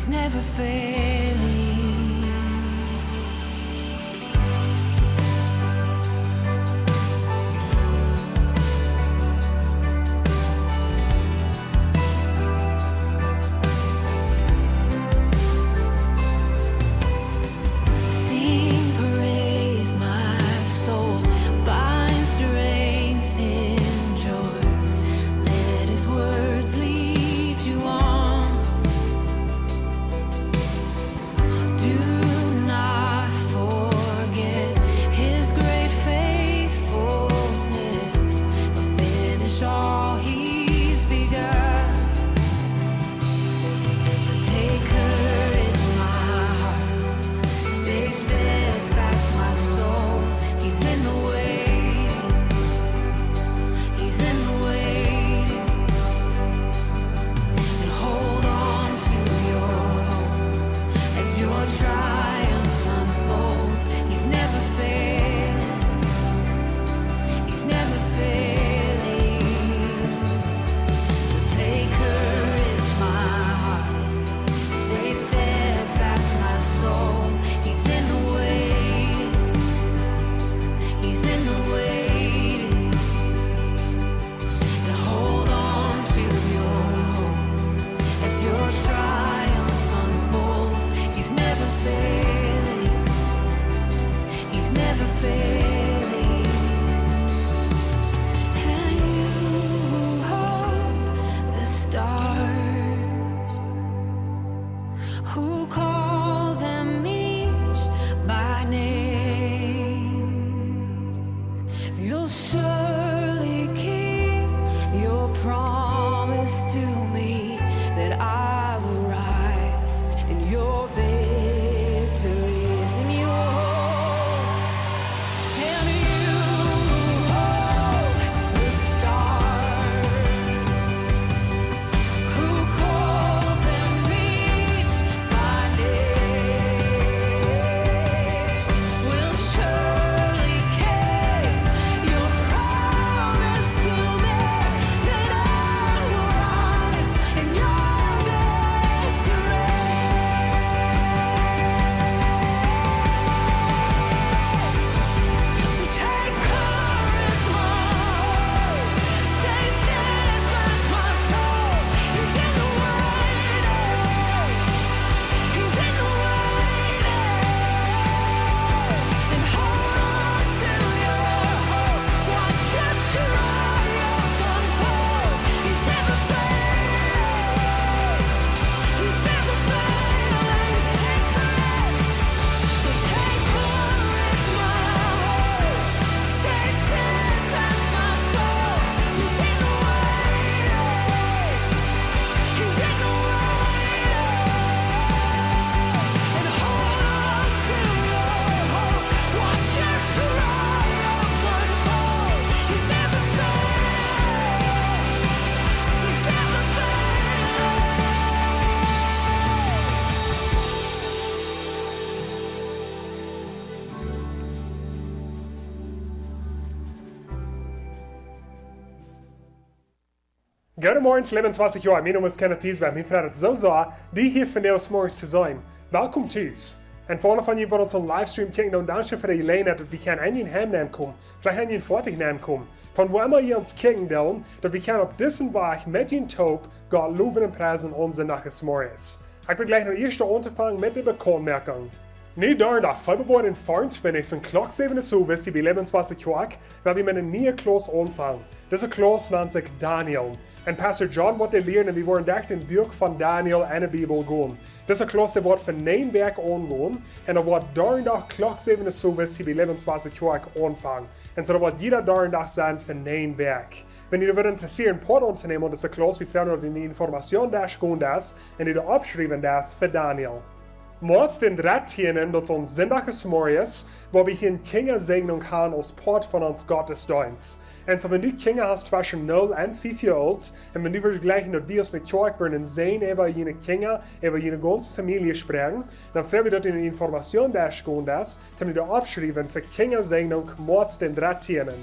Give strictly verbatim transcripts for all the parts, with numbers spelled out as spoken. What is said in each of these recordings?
Never failing. Sing praise, my soul, find strength in joy. Let his words lead you on. Do not forget his great faithfulness. He'll finish all he's begun. So take courage, my heart. Stay steadfast, my soul. He's in the waiting. He's in the waiting. And hold on to your hope as your triumph unfolds. He's never failing. He's never failing. So take courage, my heart. Stay steadfast, my soul. He's in the waiting. He's in the waiting. And hold on to your hope as your triumph unfolds. He's never failing. He's never failing. And you who hold the stars, who call them each by name, you'll surely keep your promise to me that I will rise in your victories, in your and you who hold the stars, who call them each by name, will surely keep your promise to me that I will rise in your victory. So take courage, my heart. Stay steadfast, my soul. He's in the waiting. He's in the waiting. And hold on to your hope. Watch your triumph unfold. He's never failing. He's never failing. Take courage. So take courage, my heart. Stay steadfast, my soul. He's in the waiting. He's in the waiting. And hold on to your hope. Watch your triumph unfold. He's never failing. He's never failing. Goodemorjes, Läwenswota Joa. Mien Nomen es Kenneth Diesbach. Mie freit daut soo sea, die hia vondoag zemorjes to seenen. Welkom tus. Un fa aule von junt waut onsen Livestream kjikjen, dan dankscheen fa de Jeläajenheit, daut wie kjennen en jun Heim nenkomen, veleicht en jun Foatich nenkomen. Von wua emma jie ons kjikjen doonen, daut wie kjennen opp disen Wajch met junt toop Gott lowen un priesen aun Sindach zemorjes. Ekj well jlikj noch ieescht aunfangen met de Bekauntmoakunk. Nu Donnadach, Februoa dän vearuntwintichsten, Klock säwen Uasows, hia bie Läwenswota Kjoakj, woa wie met eene niee Klauss aunfangen. Dise Klauss nant sikj Daniel. Un Pastor John woat dee lieren un wie woaren derch daut Buak von Daniel enne Bibel gonen. Dise Klauss, dee woat fa näajen Wäakj aungonen un dee woat Donnadach, Klock säwen Uasows, hia bie Läwenswota Kjoakj aunfangen. Un soo woat jieda Donnadach sennen fa näajen Wäakj. Wan die daut wudd intressieren, Poat auntonämen aun dise Klauss, wie froagen daut du de Information Desk gonen deist un die daut oppschriewen deist fa Daniel. Moaz dän dartieenden, daut es een Sindach zemorjes, woa wie hia eene Kjinjasäajnunk haben aus Poat von ons Gottesdeenst. Un soo, wan du Kjinja hast tweschen null un fief Joa oolt, un wan du wurscht jleichen daut wie aus eene Kjoakj wudden een Säajen äwa june Kjinja, äwa june gaunze Famielje spräakjen, dan froag wie daut du de Information Desk gonen deist, toom die daut oppschriewen fa Kjinjasäajnunk Moaz dän dartieenden.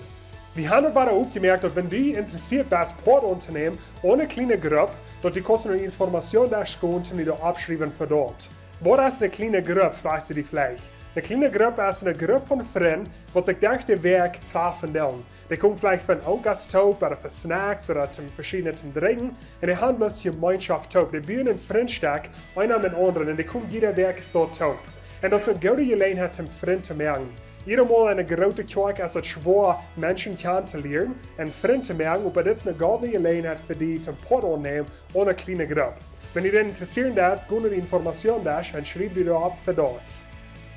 Wie haben daut wada oppjemoakt, daut wan du interessieet best, Poat auntonämen aun eene kjliene Grupp, daut du kaust no Information doa gonen, toom die doa oppschriewen fa daut. Waut es ne kjliene Grupp, froagst du die veleicht. Ne kjliene Grupp es ne Grupp von Frind, waut sikj derch de Wäakj trafen doonen. Dee komen veleicht fa Onkas toop, ooda fa Snacks, ooda toom veschiedne toom drinkjen. Un dee haben bloos Jemeenschoft toop. Dee buen ne Frintschoft, eena met dän aundren. Un dee komen jiede Wäakj doa toop. Un daut es ne goode Jeläajenheit, toom Frind to moaken. Jiedatmol enne groote Kjoakj es et schwoa, Menschen kjanen to lieren un Frind to moaken, oba dit es ne goode Jeläajenheit fa die, toom Poat aunnämen, aun ne kjliene Grupp. Wan die daut interessieren deit, go no de Information Desk un schriew die doa opp fa daut.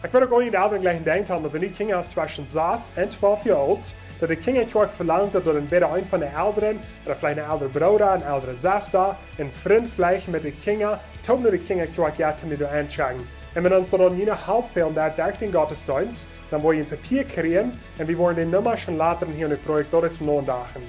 Ekj well uk aun de Elren jlikj denkjen, daut wan du Kjinja hast tweschen sas un twalf Joa oolt, daut de Kjinjakjoakj velangt, daut dan entwäda eena von de Elren, ooda veleicht een elra Brooda, eene eldre Sesta, een Frint veleicht met de Kjinja, toop no de Kjinjakjoakj jeit, toom die doa aunschekjen. Un wan ons daut dan nich halpt, fält daut derch dän Gottesdeenst, dan woa jie een Papia kjrieen un wie woaren de Numma schekjen lota hia en de Projekt, daut es no dagen.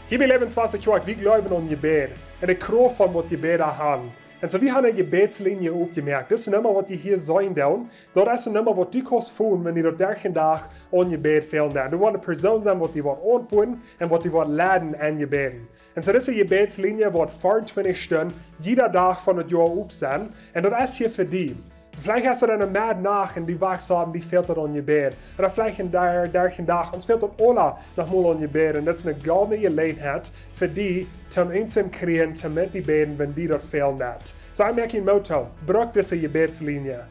Hia bie Lebenswasser Kjoakj, wie jleewen aun Jebäd un de Krauft von waut Jebäd haben. Un soo, wie haben ne Jebädslinie oppjemoakt. Dit es ne Numma, waut jie hia seenen doonen. Daut es ne Numma, waut du kaust fonen, wan die daut derch dän Dach aun Jebäd fält. Doa woat ne Persoon sennen, waut die woat auntwuaden un waut die woat leiden en Jebäden. Un soo, dise Jebädslinie woat vea un twintich Stunden jieda Dach von daut Joa opp sennen. Un daut es hia fa die. Veleicht es et aun de Meddach un du wachst opp un die fält daut aun Jebäd. Ooda veleicht en de, derch dän Dach, ons fält daut aula noch mol aun Jebäd. Un daut es ne goode Jeläajenheit fa die, toom eent to kjrieen, toom met die bäden, wan die daut fält. Soo, ekj moak die Moot too, bruck dise Jebädslinie.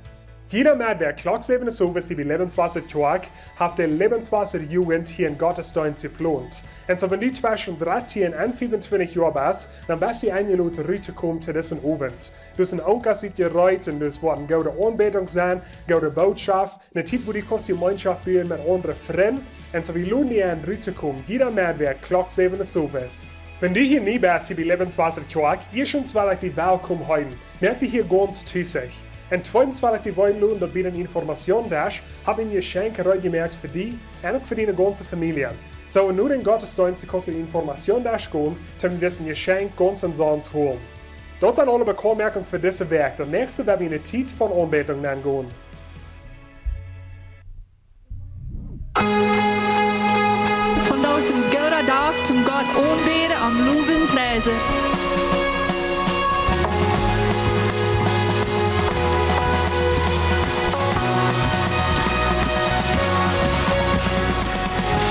Jieda Meddach, Klock säwen Uhr owes, hia bie Lebenswasser Kjoakj, haft de Lebenswasser Jugend hia een Gottesdeenst jeplont. Un soo, wan du tweschen dartieen un fiefuntwintich Joa best, dan best du enjelot, rut to komen to disen Owent. Doa sent Onkas utjereed un doa woat ne goode Aunbädunk sennen, goode Bootschoft, ne Tiet, wua du kaust Jemeenschoft buen met aundre Frind. Un soo, wie loden die en, rut to komen. Jieda Meddach, Klock säwen Uhr owes. Wan du hia nie best, hia bie Lebenswasser Kjoakj, ieeschtens well ekj die welkom heeten. Moak die hia gaunz tusich. Un tweedens well ekj die weeten loten, daut bie dän Information Desk hab wie een Jeschenkj reed jemoakt fa die un uk fa diene gaunze Famielje. Soo, no dän Gottesdeenst kaust du no Information Desk gonen, toom dit Jeschenkj gaunz omsonst hoolen. Daut sent aule Bekanntmoakungen fa dise Wäakj. Daut näakjste woat wie ne Tiet von Aunbädunk aungonen. Vondoag es een gooda Dach toom Gott aunbäden, am lowen, priesen.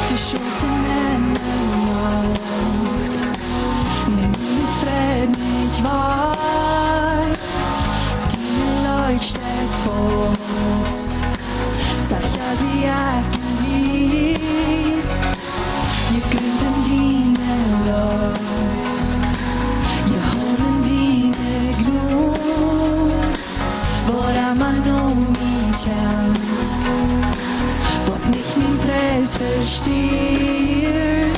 De Schulte Nacht, nimm mienen Fräd nich wajch. Diene Leew steit faust, sajcht, jo, see es en die. Jie grunten diene Leew, jie hoolen diene Jnod. Woat emma no mie kjemt, woat nich mienen Pries vestieren.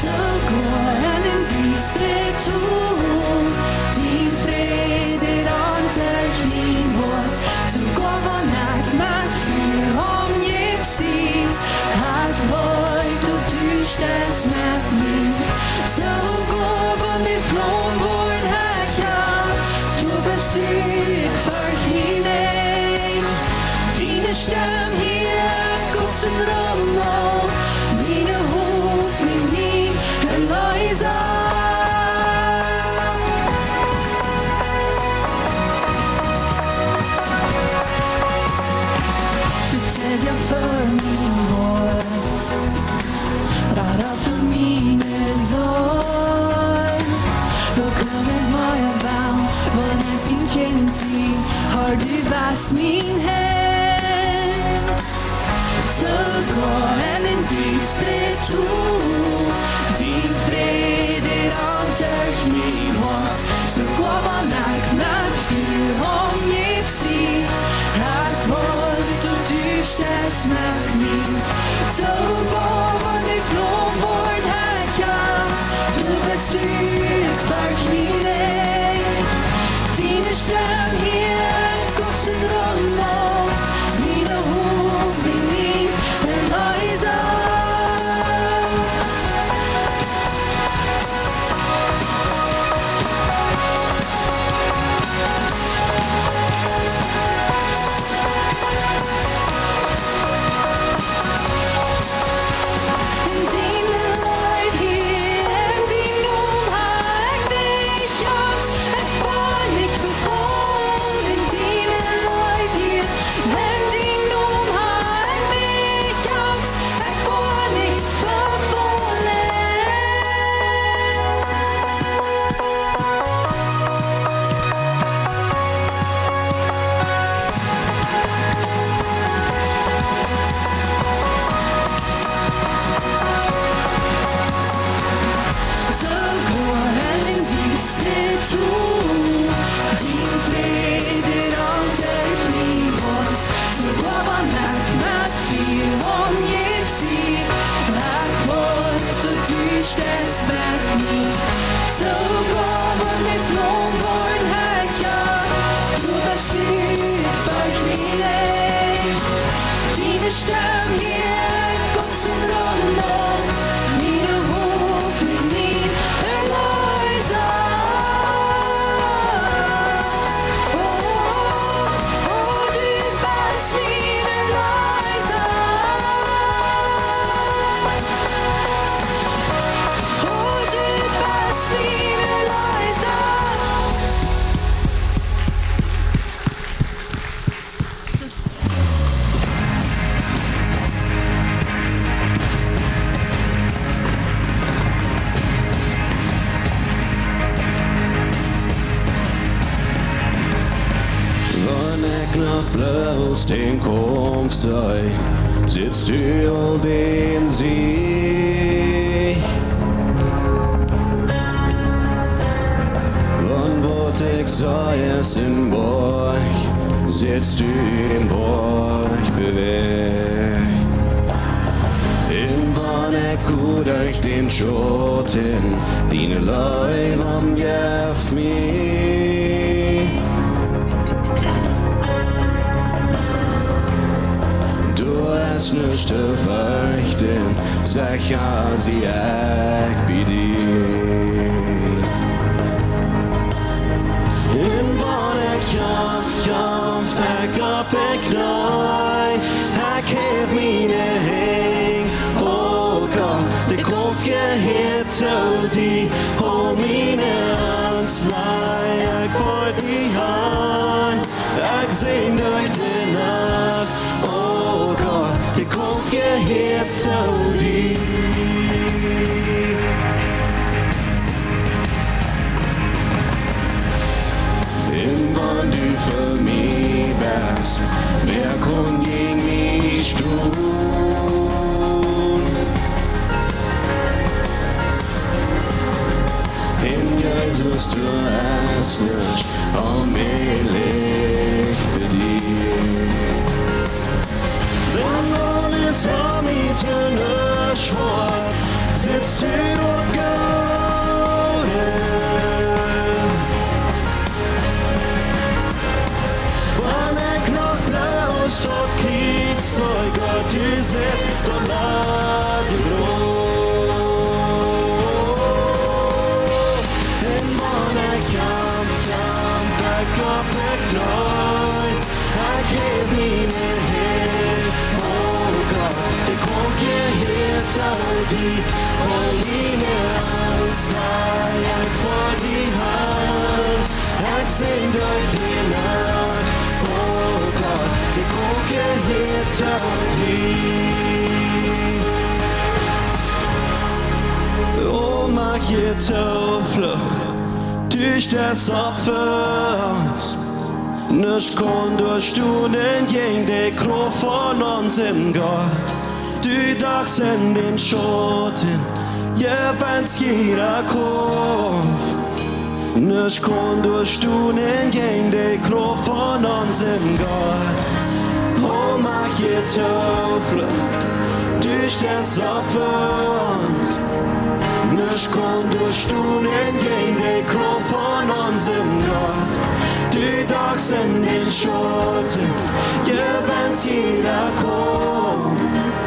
Soogoa en dee diestren Tiet, dien Fräd, dee raunt derch mien Hoat. Soogoa wan ekj met Fia omjäft sie, ekj weet, daut du steist met mie. Soogoa wan de Flaum woaren hecha, du best, ekj fercht mie nich. Diene Stemm hia, ekj aus een Rummel, miene Hopninj, mien Erleesa. Vetell die fa mien Hoat, Rada fa miene Seel. Woo kaun ekj mie woaren, wan ekj dien Kjint sie, Har, du best mien Heil. Soogoa en dee diestren Tiet, dien Fräd, dee raunt derch mien Hoat. Soogoa wan ekj met Fia omjäft sie, ekj weet, daut du steist met mie. Soogoa wan de Flaum woaren hecha, du best, ekj fercht mie nich. Diene Stemm hia, ekj aus een Rummel, miene Hopninj, mien Erleesa. En diene Leew hia, en dien Nomen ha ekj nich aun Stets met mie, soogoa wan de Flaum woaren hecha, du best du, folj mie nich. Diene Stemm hia, Gott sien Rum, miene Hopninj, mien Erleesa. Oh, oh, du best mien Erleesa. Oh, du best mien Erleesa. Wan ekj noch bloos dän Kaumf see, sitst du aul dän Siech. Wan waut ekj see es een Boajch, sitst du dän Boajch bewäajen. Un wan ekj go derch dän Schauten, diene Leew omjeft mie. Doa es nuscht to ferchten, secha sie ekj bie die. Un wan ekj kjamf, kjamf ekj opp de Kjneeen, ekj häw miene Henj. O Gott, de Kaumf jehieet to die, aul miene Angst laj ekj ver die han. Ekj sinj derch de Nacht, o Gott, de Kaumf jehieet to die. Un wan du fa mie best, wäa kaun jäajen mie stonen? Un Jesus, doa es nuscht onmäajlich fa die. Wan aules om mie to nuscht woat, sitst du doa goot. Wan ekj noch bloos daut Kjriez see, Gott, du sitst doa met de Groot. Un wan ekj kjamf, kjamf ekj opp de Kjneeen, ekj häw miene Henj. O Gott, de Kaumf jehieet to die, aul miene Angst laj ekj ver die han. Ekj sinj derch de Nacht, o Gott, de Kaumf jehieet to die. O, mien Gott, Tooflucht, du steist opp fa ons. Nuscht kaun doa stonen jäajen de Krauft von onsen Gott. Du dachst en dän Schauten, jewenst jieda Kaumf. Nuscht kaun doa stonen jäajen de Krauft von onsen Gott. O, mien Gott, Tooflucht, du steist opp fa ons. Nuscht kaun doa stonen jäajen de Krauft von onsen Gott. Du dachst en dän Schauten, jewenst jieda Kaumf.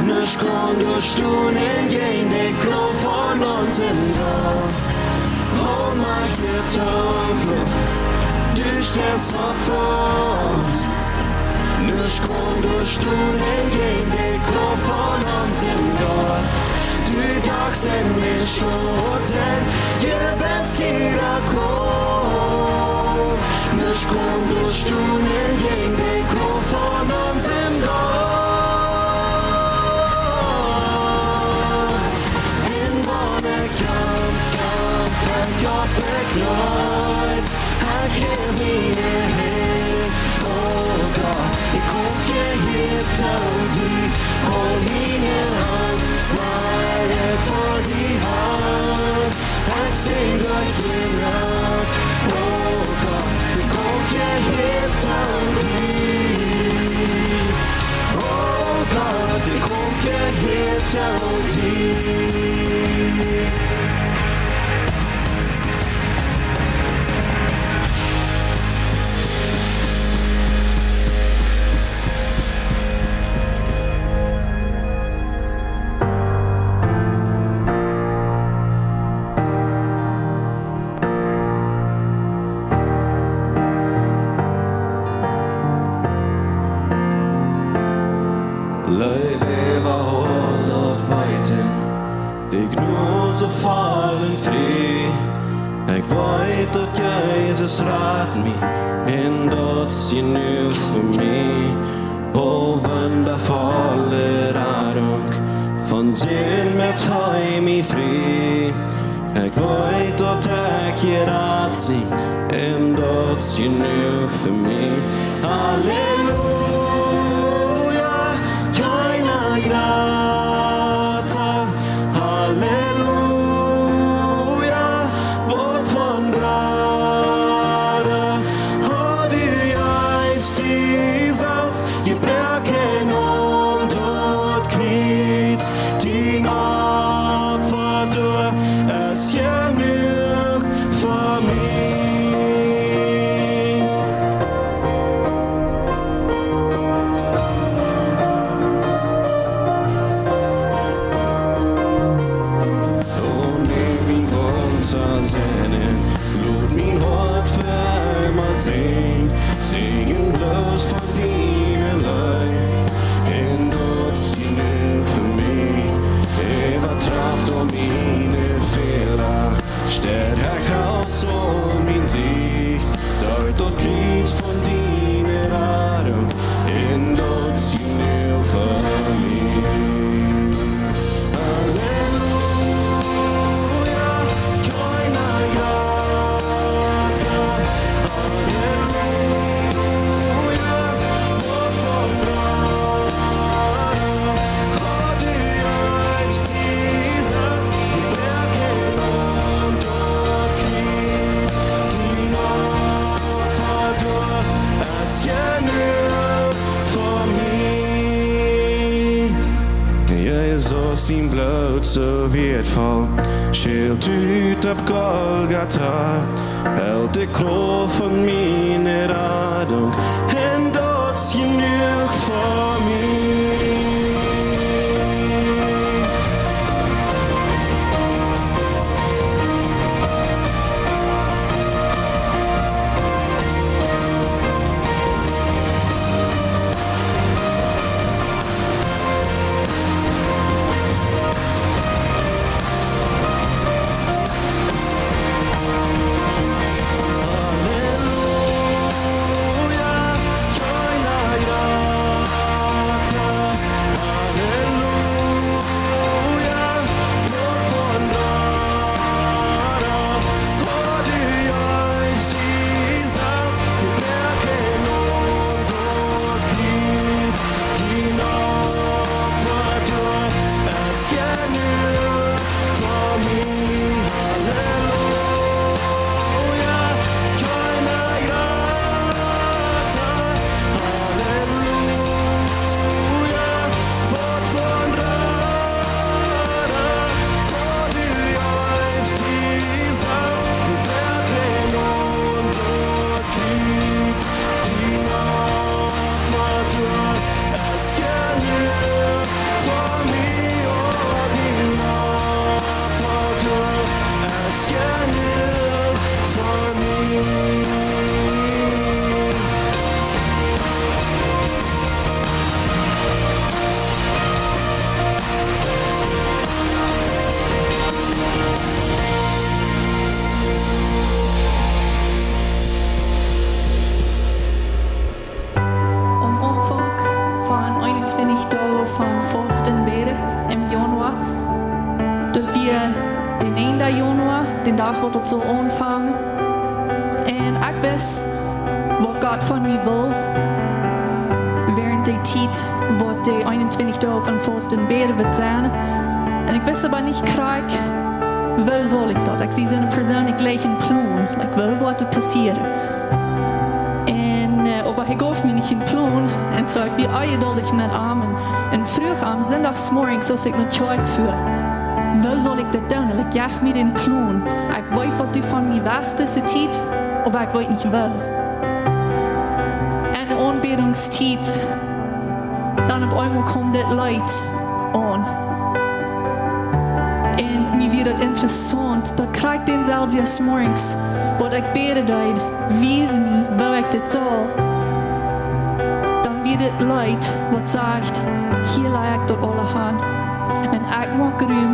Nuscht kaun doa stonen jäajen de Krauft von onsen Gott. O, mien Gott, Tooflucht, du steist opp fa ons. Nuscht kaun doa stonen jäajen de Krauft von onsen Gott. Du dachst en dän Schauten, jewenst jieda Kaumf. Nuscht kaun doa stonen jäajen de Krauft von onsen Gott. Un wan ekj kjamf, kjamf ekj opp de Kjneeen, ekj häw miene Henj. O Gott, de Kaumf jehieet to die, aul miene Angst laj ekj ver die han. Ekj sinj derch de Nacht, o Gott, de Kaumf jehieet to die. O Gott, de Kaumf jehieet to die. Jesus rat mie, un daut es jenuach fa mie. O wundafolle Radunk, von Sind moakt hee mie frie. Ekj weet daut ekj jerat sie, un daut es jenuach fa mie. Halleluja, kjeena jrata. Halleluja, waut fa Rada. O, du jeefst die selfst jebroaken aun daut Kjriez. Dien Opfa doa es jenuach fa mie. O, näm mien gaunzet Sennen, lot mien Hoat fa emma sennen, sinjen bloos von diene Leew. Un daut es jenuach fa mie, äwatraf aul miene Fäla. Stäakj aus aul mien Sieg, derch daut Kjriez von diene Radunk, un daut es jenuach fa mie. Halleluja, kjeena jrata. Halleluja, waut fa Rada. O, du jeefst die selfst jebroaken aun daut Kjriez. Dien Opfa doa es jenuach fa mie. Jesus sien Bloot soo wieetvoll, schelt ut opp Golgata, helt de Krauft von miene Radunk, un daut es jenuach fa mie. Halleluja, kjeena jrata. Halleluja, waut fa Rada. O, du jeefst die selfst jebroaken aun daut Kjriez. Dien Opfa doa es jenuach fa mie. Halleluja, kjeena jrata. Halleluja, waut fa Rada. O, du jeefst die selfst jebroaken aun daut Kjriez. Dien Opfa doa es jenuach fa mie. O, dien Opfa doa es jenuach fa mie. Aum Aunfank von eenuntwintich Doag von Fausten bäden em Januar, daut wia dän eenen Januar, dän Dach waut daut sull aunfangen. Un ekj wist, waut Gott von mie wull, wäarent dee Tiet, waut dee eenuntwintich Doag von Fausten bäden wudd sennen. Un ekj wist oba nich krakjt, woo sull ekj daut? Ekj sie soone Persoon, ekj jlikj een Plon. Like, woo woat daut passieren? Un, äh, oba hee jeef mie nich een Plon. Un soo, ekj wia onjeduldich met am. Un, un fruach am sindachsmorjes, aus ekj no Kjoakj fua: Woo sull ekj daut doonen? Like, jeff mie dän Plon. Ekj weet, waut du von mie west dise Tiet, oba ekj weet nich woo. En Aunbädungstiet, dan opp eemol kjeem dit Leet aun. Un mie wia daut interessaunt, daut krakjt dänselwjen Morjes, waut ekj bäden deed: Wies mie, woo ekj dit saul. Dan wia dit Leet, waut sajcht: Hia laj ekj daut aula han. Un ekj moak Rum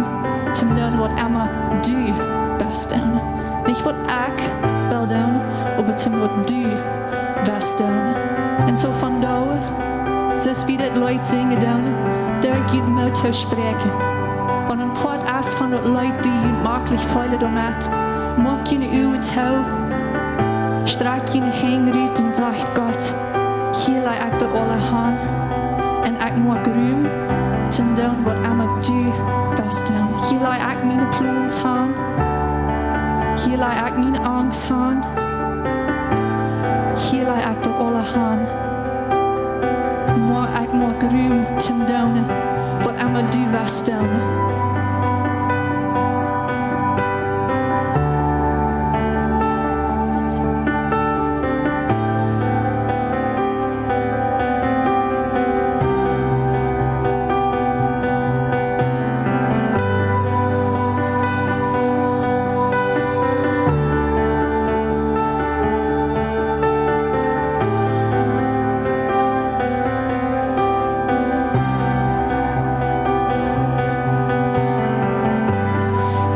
toom doonen, waut emma du west doonen. Nich waut ekj well doonen, oba toom waut du west doonen. Un soo vondoag, soo aus wie dit Leet sinjen doonen, doo ekj junt Moot toospräakjen. Wan een Poat es von daut Leet, dee junt maklich feelen doamet, moakt june Uagen too, strakjt june Henj rut un sajcht: Gott, hia laj ekj daut aula han. Un ekj moak Rum toom doonen waut emma du west doonen. Hia laj ekj miene Plons han. Hia laj ekj miene Angst han. Hia laj ekj daut aula han. Moak, ekj moak Rum toom doonen waut emma du west doonen.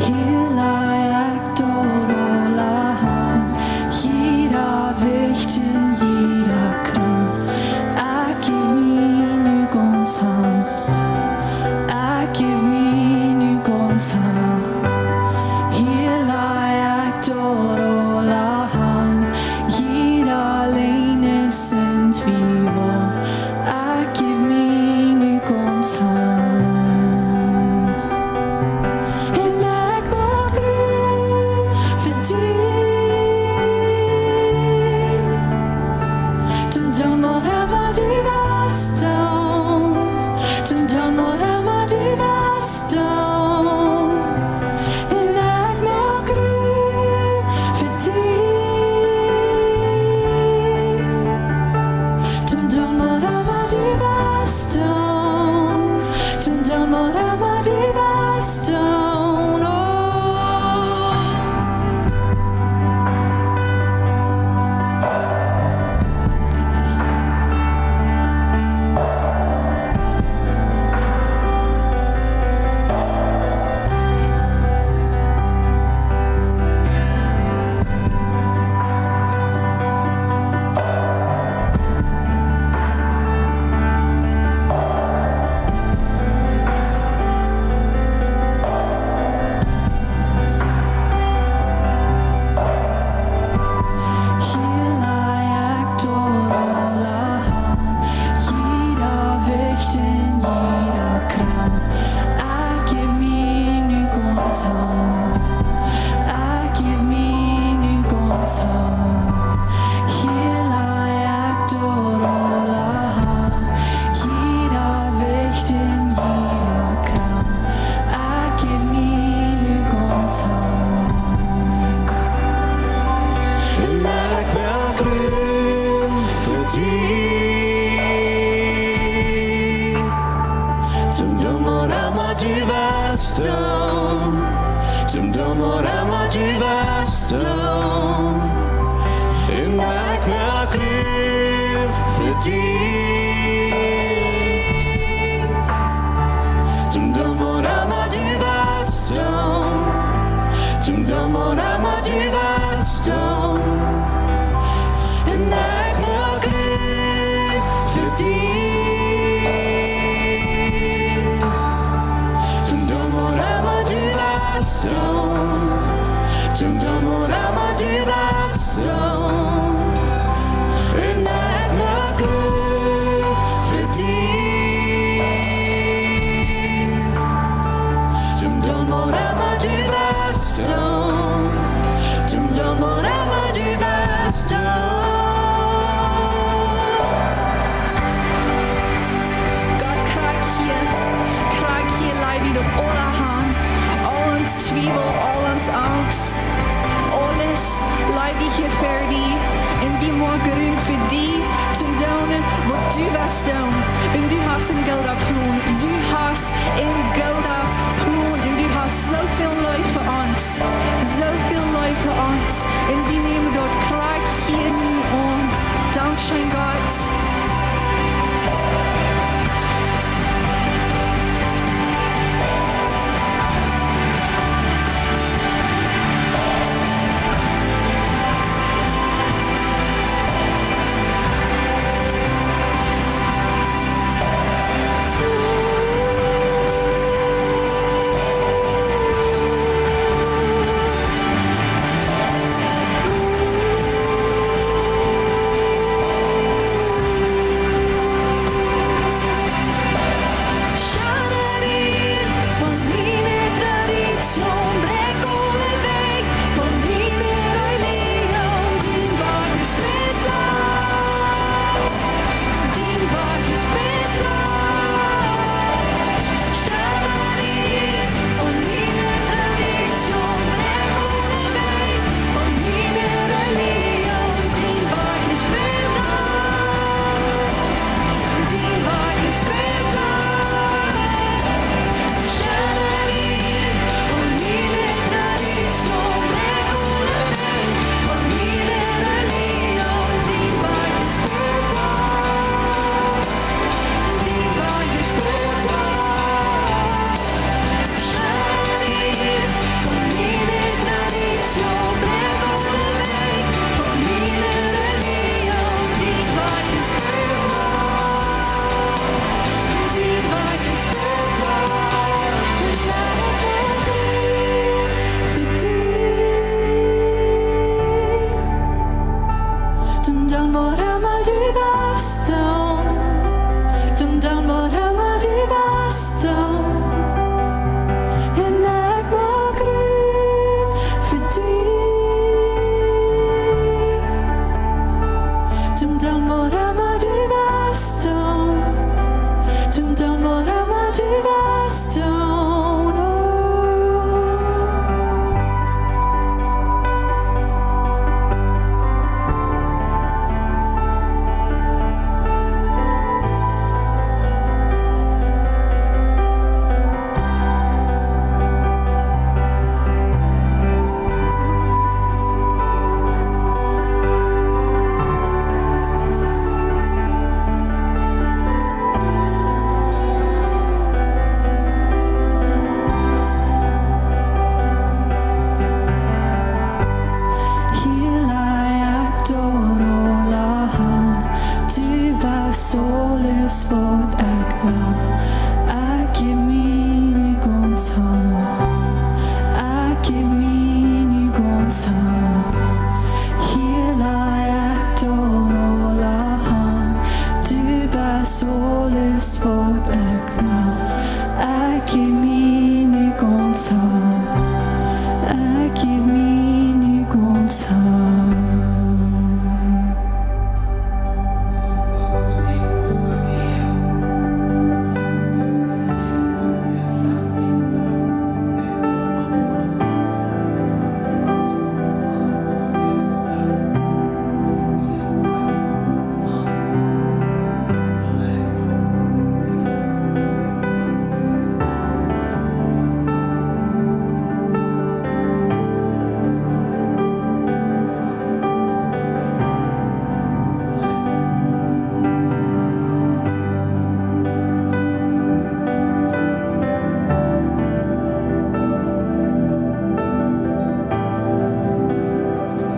Hia laj ekj daut aula han, jieda Wicht un jieda Kroon. Ekj jeff mie nu gaunz han. Ekj jeff mie nu gaunz han. Hia laj ekj daut aula han, jieda Läajes un Twiewel. Ekj jeff mie nu gaunz han. Un ekj moak Rum fa die. Toom doonen waut emma du west doonen. Toom doonen waut emma du west doonen. Un ekj moak Rum fa die. Toom doonen waut emma du west doonen. Toom doonen waut emma du west doonen. Oh. Hia laj ekj daut aula han, jieda Wicht un jieda Kroon. Ekj jeff mie nu gaunz han. Ekj jeff mie nu gaunz han. Hia laj ekj daut aula han, jieda Wicht un jieda Kroon. Ekj jeff mie nu gaunz han. Un ekj moak Rum fa die. Toom doonen waut emma du west doonen. Toom doonen waut emma du west doonen. Un ekj moak Rum fa die. Toom doonen waut emma du west doonen. Toom doonen waut emma du west doonen. Un ekj moak Rum fa die. Toom doonen waut emma du west doonen. Toom doonen waut emma du west doonen. Un ekj moak Rum fa die. Toom doonen waut emma du west doonen. Toom doonen waut emma du west doonen. Gott, krakjt hia, krakjt hia laj wie daut aula han. Aul ons Twiewel, aul ons Angst, aules laj wie hia ver die. Un wie moaken Rum fa die toom doonen waut du west doonen. Wiels du hast een gooda Plon. Du hast een gooda Plon. Un du hast soo väl Leew fa ons. Soo väl Leew fa ons. Un wie nämen daut krakjt hia nu aun. Dankscheen, Gott. Doonen waut emma du west doonen. Doonen, doonen waut emma du west doonen. Oh. Hia lei ekj daut aula han, du best aules waut ekj well. Ekj jeff mie nu gaunz han. Ekj jeff mie nu gaunz han. Hia lei ekj daut aula han. Du best aules waut ekj well. Ekj jeff mie nu gaunz han. Ekj jeff mie nu gaunz han.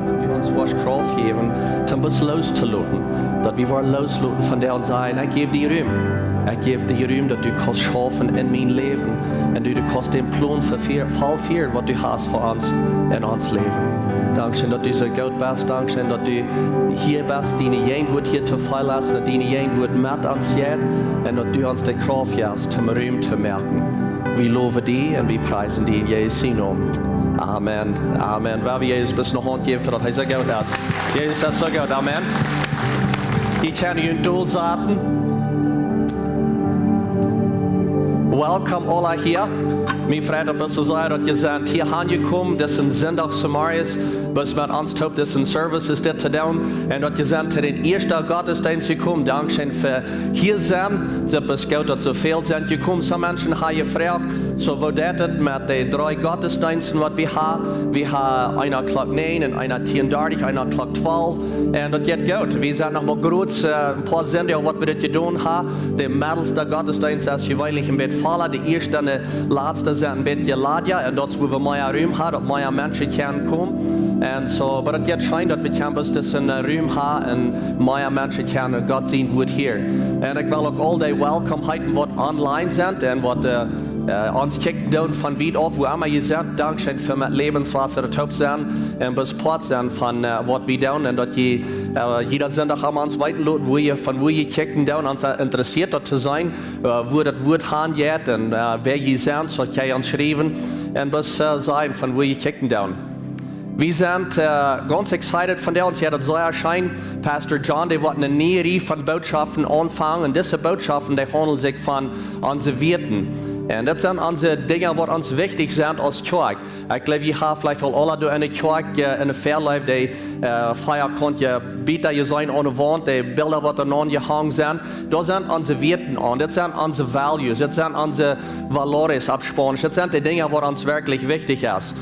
Daut du ons woascht Krauft jäwen, toom bloos loostoloten. Daut wie woaren loosloten von dee un sajen: Ekj jeff die Rum. Ekj jeff die Rum, daut du kaust schaufen en mien Läwen. Un du, du kaust dän Plon vefia-, vollfieren, waut du hast fa ons en ons Läwen. Dankscheen, daut du soo goot best. Dankscheen, daut du hia best, diene Jäajenwoat hia to feelen es, daut diene Jäajenwoat met ons jeit un daut du ons de Krauft jefst, toom Rum to moaken. Wie lowen die un wie priesen die en Jesus sienen Nomen. Amen. Amen. Woa wie Jesus bloos ne Haunt jäwen, fa daut hee soo goot es. Jesus es soo goot. Amen. Jie kjennen junt dolsaten. Welcome, aula hia. Mie freit daut soo sea, daut jie sent hia aunjekomen. Dit es een Sindach zemorjes, bloos met ons toop disen Service es dit to doonen. Un daut jie sent to dän ieeschten Gottesdeenst jekomen. Dankscheen fa hia sennen. Daut es goot, daut soo väl sent jekomen. Sommje Menschen haben jefroacht, soo, woo deit et met de dree Gottesdeensten, waut wie haben? Wie haben eena Klock näajen un eena tieen dartich, eena Klock twalf. Un daut jeit goot. Wie sent noch mau krakjt, äh, een poa Sindach, waut wie dit jedonen haben. De medelste Gottesdeenst es jeweenlich een bät volla. De ieeschte un de latste sent een bät ladja. Un daut es, wua wie mea Rum haben, daut mea Menschen kjennen komen. Un soo, oba daut jeit scheen, daut wie kjennen bloos disen, äh, Rum haben un mea Menschen kjennen Gott sien Wuat hieren. Un ekj well uk aul dee welcome heeten, waut online sent un waut, äh, äh, ons kjikjen doonen von wiet auf, wua emma jie sent. Dankscheen fa met Lebenswasser toop sennen un bloos Poat sennen von, äh, waut wie doonen. Un daut jie, äh, jieda Sindach aun ons weeten loten, wua jie, von wua jie kjikjen doonen. Ons, äh, interessieet daut to seenen, äh, wua daut Wuat han jeit un, äh, wäa jie sent, soo kjenn jie ons schriewen un bloos, äh, sajen, von wua jie kjikjen doonen. Wie sent, äh, gaunz excited vondoag. Ons jeit daut soo scheen. Pastor John, dee woat eene niee Rieej von Bootschoften aunfangen. Un dise Bootschoften, dee haundlen sikj von onse Wieeden. Un daut sent onse Dinja, waut ons wichtich sent aus Kjoakj. Ekj jleew, jie haben veleicht aul aula doa enne Kjoakj, äh, enne Väaleef, dee, äh, vea kunt jie buten jeseenen aune Waunt, dee Bilda, waut doa aunjehongen sent. Daut sent onse Wieeden aun. Daut sent onse values. Daut sent onse valores opp Spaunisch. Daut sent dee Dinja, waut ons werkjlich wichtich es.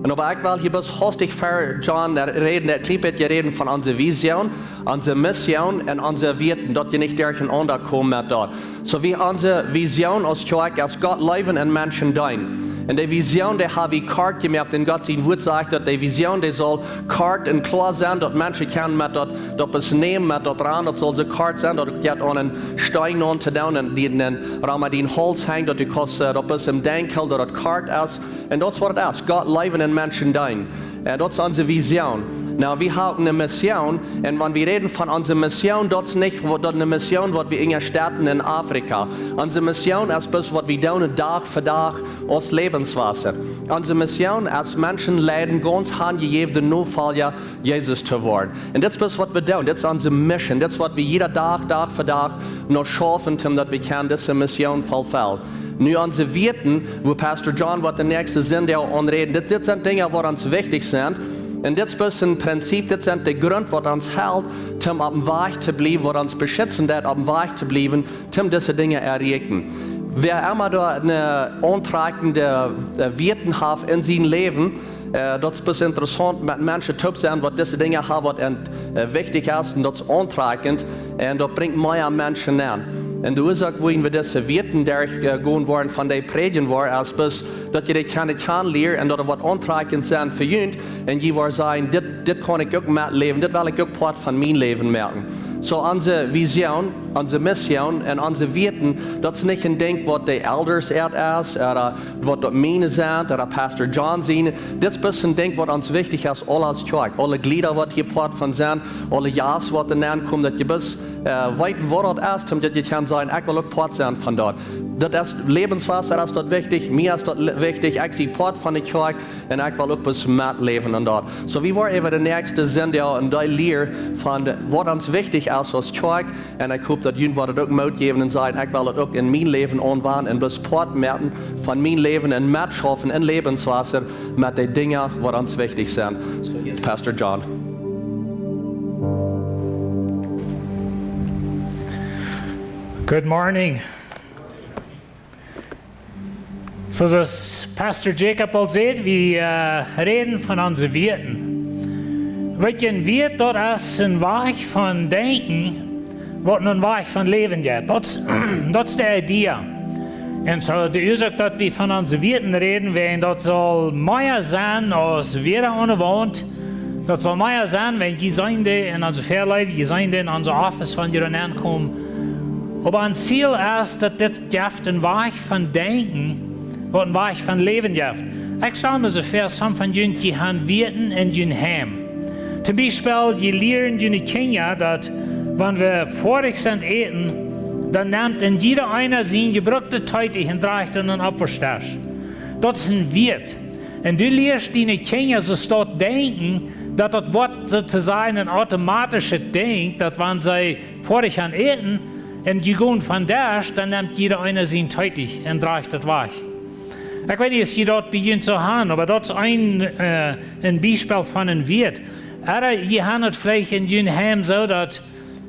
Un oba ekj well hia bloos hastich ver John räden, een kjlien bät räden von onse Vision, onse Mission un onse Wieeden, daut jie nich derchenaunda komen met daut. Soo, wie, onse Vision aus Kjoakj es Gott leewen un Menschen deenen. Un dee Vision, dee hab wie kort jemoakt, un Gott sien Wuat sajcht, daut dee Vision, dee saul kort un kloa sennen, daut Menschen kjennen met daut, daut bloos nämen, met daut ranen, daut saul soo kort sennen, daut et jeit aun een Steen aun to doonen, un dee, un rom dien Hauls henjt, daut du kaust, äh, daut bloos em Denkjen hoolen, daut et kort es. Un daut es waut et es. Gott leewen un Menschen deenen. Un daut es onse Vision. Nu, wie haben eene Mission, un wan wie räden von onse Mission, daut es nich waut, daut eene Mission, waut wie enjestetten en Afrika. Onse Mission es bloos, waut wie doonen Dach fa Dach aus Lebenswasser. Onse Mission es, Menschen leiden, gaunz hanjejäwne Nofolja Jesus to woaren. Un dit es bloos, waut wie doonen. Dit es onse Mission. Dit es, waut wie jieda Dach, Dach fa Dach no schaufen, om daut wie kjennen dise Mission vollfellen. Nu, onse Wieeten, woo Pastor John woat de näakjste Sindach aunräden, dit, dit sent Dinja, waut ons wichtich sent. Un dit es bloos een Prinzip, dit sent de Grunt, waut ons helt, om opp dän Wajch to bliewen, waut ons beschitzen deit, opp dän Wajch to bliewen, om dise Dinja erreichen. Wäa emma doa eene auntrakjende, äh, Wieeten haft en sien Läwen, äh, daut es bloos interessaunt, met Menschen toop sennen, waut dise Dinja haben, waut an, äh, wichtich es, un daut es auntrakjent, un daut brinjt mea Menschen aun. Un de Uasoak, wuarom wie dise Wieeten derch, äh, gonen woaren, von dee prädjen woaren, es bloos, daut jie dee kjennen kjanen lieren un daut et waut auntrakjent sent fa junt, un jie woaren sajen: Dit, dit kaun ekj uk metläwen, dit well ekj uk Poat von mien Läwen moaken. Soo, onse Vision, onse Mission un onse Wieeten, daut es nich een Dinkj, waut de Elders äa es, ooda waut daut miene sent, ooda Pastor John siene. Dit es bloos een Dinkj, waut ons wichtich es, aule aus Kjoakj, aule Jlieda, waut hia Poat von sent, aule Jast, waut doa nenkomen, daut jie bloos, äh, weeten, waut daut es, om daut jie kjennen sajen: Ekj well uk Poat sennen von daut. Daut es Lebenswasser, es daut wichtich, mie es daut le-, wichtich, ekj sie Poat von de Kjoakj, un ekj well uk bloos metläwen aun daut. Soo, wie woaren äwa de näakjste Sindach, jo, een Deel lieren von de, waut ons wichtich es aus Kjoakj. Un ekj hop, daut junt woat daut uk Moot jäwen un sajen: Ekj well daut uk en mien Läwen aunwenden un bloos Poat moaken von mien Läwen un metschaufen en Lebenswasser met de Dinja, waut ons wichtich sent. Soo, hia es Pastor John. Good morning. Soo aus Pastor Jacob aul säd, wie, äh, räden von onse Wieeten. Weet jie, een Wieet, daut es een Wajch von Denkjen, waut een Wajch von Läwen jeit. Daut es, daut es de Idee. Un soo, de Uasoak, daut wie von onse Wieeten räden, wiels daut saul mea sennen aus Wieet aune Waunt. Daut saul mea sennen, wan jie seenen dee en onse Väaleew, jie seenen dee en onse Office, wan jie doa nenkomen. Oba een Ziel es, daut dit jeft een Wajch von Denkjen, waut een Wajch von Läwen jeft. Ekj stal mie soo väa, some von junt, jie haben Wieeten en jun Heim. Toom Biespel, jie lieren june Kjinja, daut wan wie foadich sent äten, dan nemt een jieda eena sien jebruktet Teetuch un drajcht daut en dän Oppwauschdesch. Daut es een Wieet. Un du lieescht diene Kjinja soo daut denkjen, daut daut woat soo to sajen een automatischet Dinkj, daut wan see foadich sent äten un jie gonen von Desch, dan nemt jieda eena sien Teetuch un drajcht daut wajch. Ekj weet nich, aus jie daut bie junt soo haben, oba daut es een, äh, een Biespel von een Wieet. Ooda jie haben daut veleicht en jun Heim soo, daut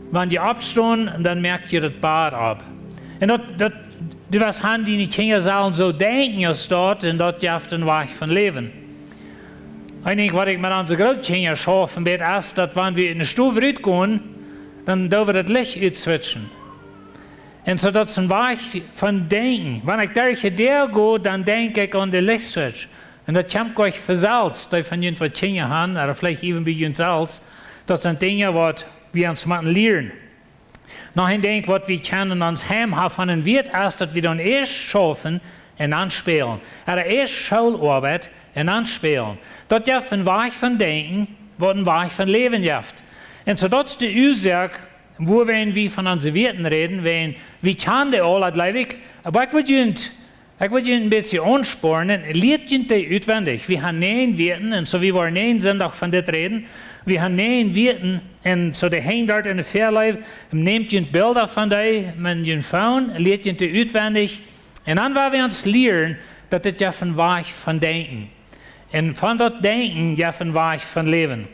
wan jie oppstonen, dan moakt jie daut Bad opp. Un daut, daut, du woascht haben, diene Kjinja sellen soo denkjen aus daut, un daut jeft een Wajch von Läwen. Een Dinkj, waut ekj met onse Grootkjinja schaufen deed, es daut wan wie en de Stow rutgonen, dan doo wie daut Licht utswitchen. Un soo, daut es een Wajch von Denkjen. Wan ekj derch de Däa go, dan denkj ekj aun de Lichtswitch. Un daut kjemt goanich von selfst, dee von junt waut Kjinja haben, ooda veleicht iewen bie junt selfst. Daut sent Dinja, waut wie ons motten lieren. Noch een Dinkj, waut wie kjennen en ons Heim haben von een Wieet, es daut wie dan ieescht schaufen un dan spälen. Ooda ieescht Schooloabeit un dan spälen. Daut jeft een Wajch von Denkjen, waut een Wajch von Läwen jeft. Un soo, daut es de Uasoak, wuarom wie von onse Wieeten räden, wiels wie kjanen dee aula, jleew ekj. Oba ekj well junt Ekj well junt een bät aunspornen, lieet junt dee utwendich. Wie haben näajen Wieeten, un soo wie woaren näajen Sindach von dit räden. Wie haben näajen Wieeten, un soo dee henjen doa en de Väaleew, nämt junt Bilda von dee, met jun Phone, lieet junt dee utwendich. Un dan woa wie ons lieren, daut dit jeft een Wajch von Denkjen. Un von daut Denkjen jeft een Wajch von Läwen.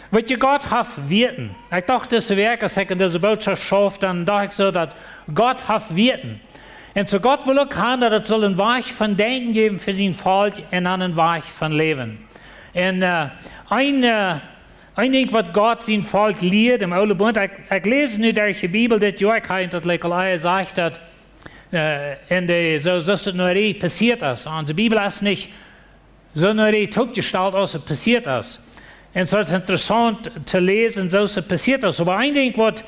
Weet jie, Gott haft Wieeten. Ekj docht dise Wäakj, aus ekj aun dise Bootschoft schauf, dan docht ekj soo, daut Gott haft Wieeten. Un soo Gott well uk haben, daut et saul een Wajch von Denkjen jäwen fa sien Volkj un dan een Wajch von Läwen. Un, äh, een, äh, een Dinkj, waut Gott sien Volkj lieet em Oolen Bunt, ekj, ekj läs nu derch de Bibel dit Joa, ekj hab daut lekj aul jesajcht, daut, äh, en de, soo, soo aus et nu ea passieet es. Onse Bibel es nich soo nu ea toopjestalt aus et passieet es. Un soo, et es interessaunt to läsen, soo aus et passieet es. Oba een Dinkj, waut,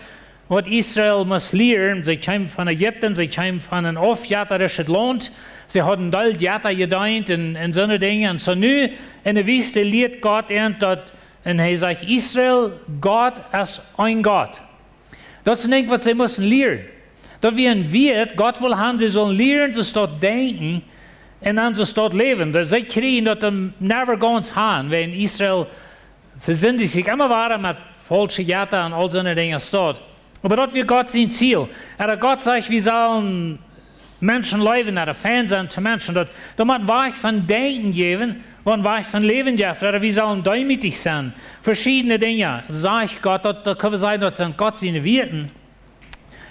waut Israel must lieren, see kjeemen von Ägipten, see kjeemen von een aufjettarischet Launt, see hauden aul Jetta jedeent un, un soone Dinja. Un soo nu en de Wiest lieet Gott an, daut Un hee sajcht: Israel, Gott es een Gott. Daut es een Dinkj waut see musten lieren. Daut wia een Wieet, Gott wull han, see sullen lieren, see daut denkjen un dan see daut läwen. Daut see kjrieen daut dan never gaunz han, wäajen Israel vesindicht sikj emma wada met faulsche Jetta un aul soone Dinja staut. Oba daut wia Gott sien Ziel. Ea, Gott sajcht, wie sellen Menschen leewen, ea, fein sennen to Menschen. Daut, daut mott een Wajch von denkjen jäwen, waut een Wajch von läwen jeft. Ea, wie sellen deemootich sennen. Veschiedne Dinja, sajcht Gott, daut, daut kjenn wie sajen, daut sent Gott siene Wieet.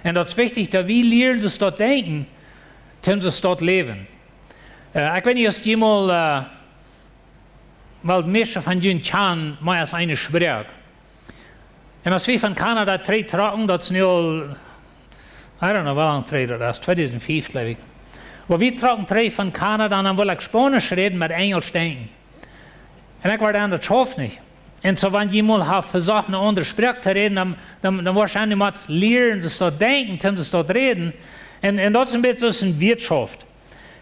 Un daut es wichtich, daut wie lieren, see daut denkjen, toom see daut läwen. Ea, ekj weet nich, aus jie mol, ea, well, de mieeschte von junt kjanen mea aus eene Sproak. Un aus wie von Kanada trigjtrocken, daut es nu aul, I don't know, woo lang trigj daut es, tweedusent fief, jleew ekj. Oba wie trocken trigj von Kanada un dan wull ekj Spaunisch räden met Enjelsch denkjen. Un ekj wort dan, daut schauft nich. Un soo, wan jie mol haben vesocht, eene aundre Sproak to räden, dan, dan, dan woarschienlich mott jie lieren, see daut denkjen, toom see daut räden. Un, un daut es een bät soo aus eene Wieetschoft.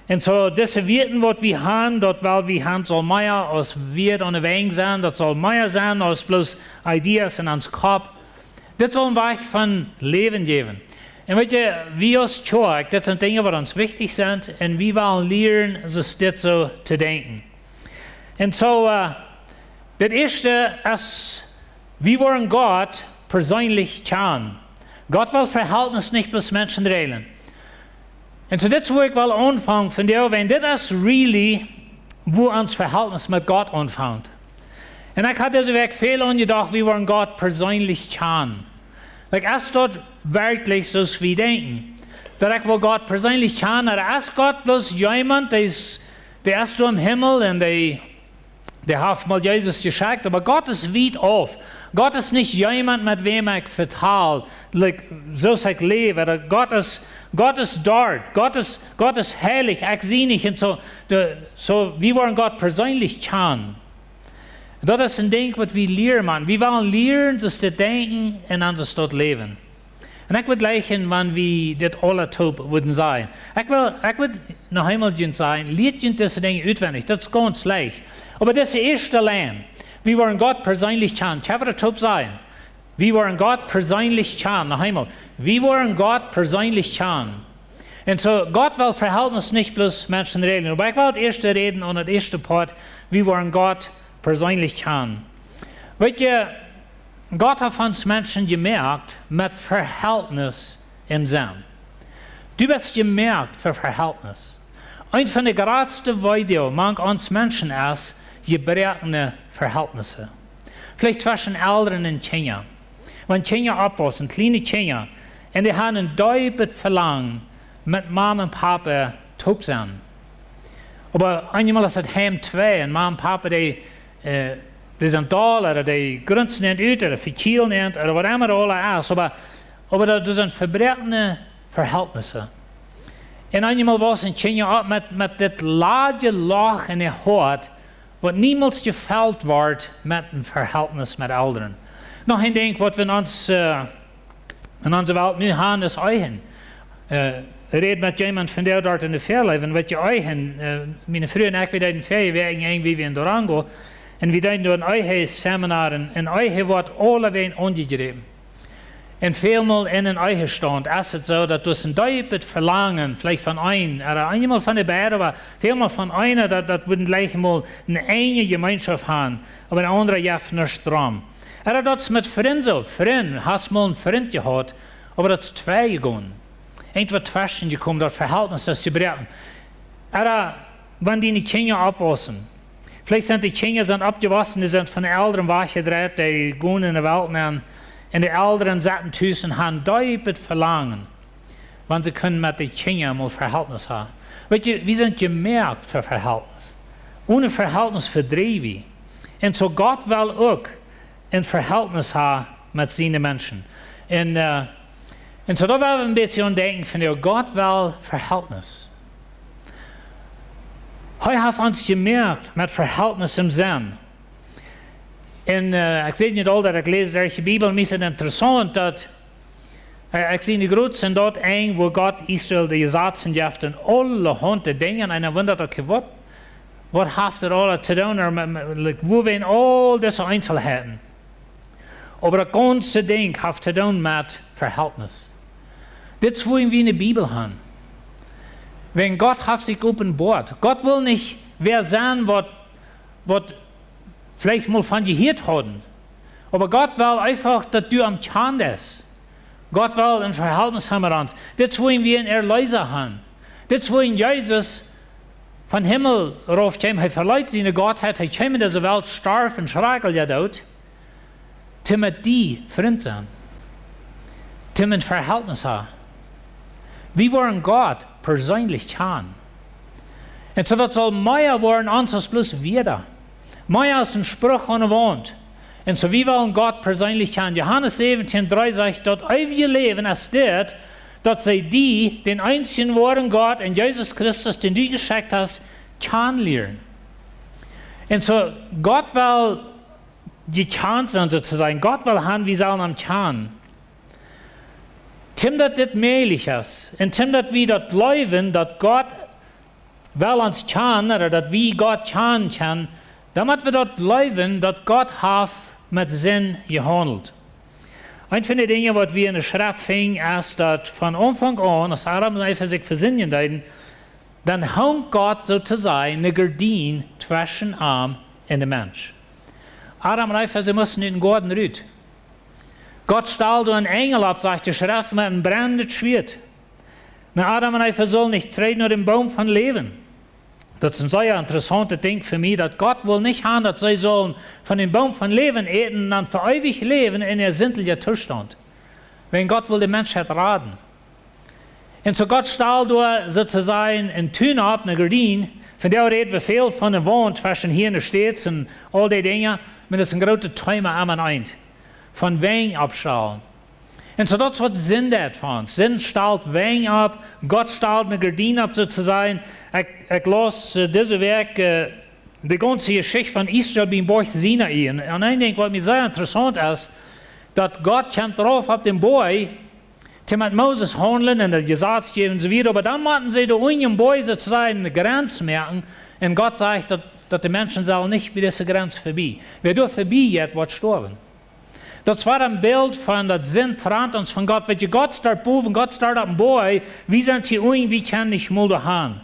Un soo, dise Wieet waut wie han, daut well wie han, saul mea aus Wieet aun de Wenj sennen, daut saul mea sennen aus bloos Ideas en ons Kopp. Dit saul een Wajch von Läwen jäwen. Un weet jie, wie aus Kjoakj, dit sent Dinja waut ons wichtich sent, un wie wellen lieren, soo dit soo to denkjen. Un soo, ea, daut ieeschte es, wie woaren Gott perseenlich kjanen. Gott well Verhältnis, nich bloos Menschen räden. Un soo dit es wua ekj well aunfangen von doa, wiels dit es really, wua ons Verhältnis met Gott aunfangt. Un ekj haud dise Wäakj väl aun jedocht, wie woaren Gott perseenlich kjanen. Like, es daut werkjlich soo aus wie denkjen? Daut ekj well Gott perseenlich kjanen, ooda es Gott bloos jemaunt, dee es, dee es doa em Himmel un dee, dee haft mol Jesus jeschekjt, oba Gott es wiet auf. Gott es nich jemaunt, met wäm ekj vetal, like, soo aus ekj läw. Ooda Gott es, Gott es doa. Gott es, Gott es heilich, ekj sie nich. Un soo, de, soo, wie woaren Gott perseenlich kjanen. Daut es een Dinkj waut wie lieren motten. Wie wellen lieren, soo to denkjen un dan soo to läwen. Un ekj wudd jleichen, wan wie dit aula toop wudden sajen. Ekj well, ekj wudd noch eemol junt sajen, lieet junt dise Dinja utwendich. Daut es gaunz leicht. Oba dise ieeschte Lien, wie woaren Gott perseenlich kjanen. Kjenn wie daut toop sajen? Wie woaren Gott perseenlich kjanen. Noch eemol. Wie woaren Gott perseenlich kjanen. Un soo, Gott well Verhältnis, nich bloos Menschen räden. Oba ekj well daut ieeschte räden un daut ieeschte Poat, wie woaren Gott perseenlich kjanen. Weet jie, Gott haft ons Menschen jemoakt met Verhältnis em Senn. Du best jemoakt fa Verhältnis. Eent von de jratste Weedoag mank ons Menschen es jebroakne Verhältnisse. Veleicht tweschen Elren un Kjinja. Wan Kjinja oppwaussen, kjliene Kjinja, un dee haben een deepet Velangen, met Mame un Pape toop sennen. Oba eenjemol es daut Heim twei un Mame un Pape, dee, ea, dee sent doll, ooda dee grunzen an ut, ooda vekjielen an, ooda waut emma daut aula es. Oba, oba daut, daut sent jebroakne Verhältnisse. Un eenjemol waussen Kjinja opp met, met dit ladje Loch en äa Hoat, waut niemols jefelt woat met een Verhältnis met Elren. Noch een Dinkj waut wie en ons, ea, en onse Welt nu haben, es Ehen. Ea, räd met jemaunt von doa doa en de Fäa läwen, weet jie, Ehen, ea, miene Fru un ekj, wie deeden väaje Wäakj en Enj, wie wieren en Durango, un wie deeden doa een Ehe-Seminar, un, un Ehe woat aulawäajen aunjejräwen. Un välmol en een Ehestaunt es et soo, daut doa een deepet Velangen, veleicht von eenen, ooda eenjemol von de beide, oba välmol von eenen, daut, daut wudden jlikj mol eene eejne Jemeenschoft haben, oba de aundre jeft nuscht doarom. Ooda daut es met Frind soo, Frind, hast mol een Frint jehaut, oba daut es twei jegonen. Irjentwaut tweschen jekomen, daut Verhältnis es jebroaken. Ooda wan diene Kjinja oppwaussen. Veleicht sent de Kjinja sent oppjewossen, dee sent von de Elren wajchjedreit, dee gonen en de Welt nenn. Un de Elren sitten tus un haben deepet Velangen, wan see kunnen met de Kjinja mol Verhältnis haben. Weet jie, wie sent jemoakt fa Verhältnis. One Verhältnis vedriew wie. Un soo Gott well uk een Verhältnis haben met siene Menschen. Un, ea, un soo doa woa wie een bät aun denkjen von, jo, Gott well Verhältnis. Hee haft ons jemoakt met Verhältnis em Senn. Un, ea, ekj säd nich aul daut ekj läs derch de Bibel, mie es et interessaunt daut, ea, ekj sie nich groot en daut Enj, wua Gott Israel de Jesazen jeft un aulahaunt Dinja, un dan wundat ekj, waut, Waut haft daut aula to doonen, like, woo wie en aul dise Eenselheiten? Oba daut gaunze Dinkj haft to doonen met Verhältnis. Dit es woo wie en de Bibel han. Wan Gott haft sikj openboat. Gott well nich wäa sennen, waut, waut veleicht mol von jehieet hauden. Oba Gott well eefach, daut du am kjanst. Gott well en Verhältnis han met ons. Dit es woo wie en Erleesa han. Dit es woo Jesus vom Himmel rauf kjeem. Hee veleet siene Gottheit, hee kjeem en dise Welt, storf un schrakjlich doot, toom met die Frint sennen, toom en Verhältnis han. Wie wellen Gott perseenlich kjanen. Un soo daut saul mea woaren aus bloos Wieed. Mea aus een Spruch aun de Waunt. Un soo wie wellen Gott perseenlich kjanen. Johanes säwentieen dree sajcht, daut eewje Läwen es dit, daut see die, dän eensjen woaren Gott un Jesus Christus, dän du jeschekjt hast, kjanen lieren. Un soo, Gott well jekjant sennen, soo to sajen. Gott well han, wie sellen am kjanen. Toom daut dit mäajlich es, un toom daut wie daut jleewen, daut Gott well ons kjanen, ooda daut wie Gott kjanen kjennen, dan mott wie daut jleewen, daut Gott haft met Sind jehaundelt. Eent von de Dinja, waut wie en de Schreft finjen, es daut von Aunfank aun, aus Adam un Eva sikj vesindjen deeden, dan hunk Gott, soo to sajen, ne Gardien tweschen am un de Mensch. Adam un Eva, see musten ut dän Goaden rut. Gott stald doa een Enjel opp, sajcht de Schreft, met een brennendet Schwieet. Na, Adam un Eva sullen nich trigj no dän Boom von Läwen. Daut es een sea interessauntet Dinkj fa mie, daut Gott well nich han, daut see sullen von dän Boom von Läwen äten un dan fa eewich läwen en äa sindlicha Toostaunt. Wan Gott well de Menschheit raden. Un soo Gott stald doa, soo to sajen, een Tun opp, ne Gardien. Vondoag räd wie väl von de Waunt tweschen hia en de States un aul dee Dinja, oba daut es een grootet Thema aun een Enj. Von Wenj oppstalen. Un soo daut es waut Sind deit fa ons. Sind stalt Wenj opp, Gott stalt ne Gardien opp, soo to sajen. Ekj, ekj laus, äh, dise Wäakj, äh, de gaunze Jeschicht von Israel biem Boajch Sinai. Un, un een Dinkj, waut mie sea interessaunt es, daut Gott kjemt rauf opp dän Boajch, toom met Moses haundlen un daut Jesaz jäwen un soo wieda. Oba dan motten see doa unja dän Boajch, soo to sajen, ne Grenz moaken. Un Gott sajcht, daut, daut de Menschen sellen nich bie dise Grenz verbie. Wäa doa verbie jeit, woat stoawen. Daut wia een Bilt von daut Sind trant ons von Gott. Weetst, Gott steit bowen, Gott steit opp dän Boajch. Wie sent hia unja, wie kjennen nich mol doa han.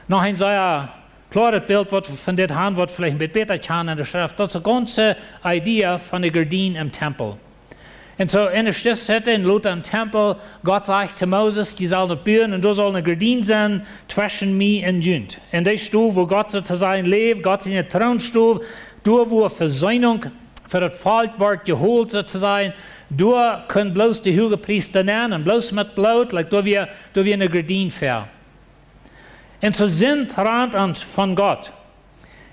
Noch een sea kloaret Bilt, waut wie von dit han, waut veleicht een bät bäta kjennen en de Schreft. Daut es de gaunze Idee von de Gardien em Tempel. Un soo en de Stiftshitt, en Lot em Tempel, Gott sajcht to Moses, dee saul daut buen, un doa saul ne Gardien sennen tweschen mie un junt. Un dee Stow, wua Gott, soo to sajen, läft, Gott siene Troonstow, doa wua Vesöhnunk fa daut Volkj woat jeholt, soo to sajen, doa kunn bloos de Hoogepriesta nenn un bloos met Bloot, like, doa wia, doa wia ne Gardien ver. Un soo Sind trant ons von Gott.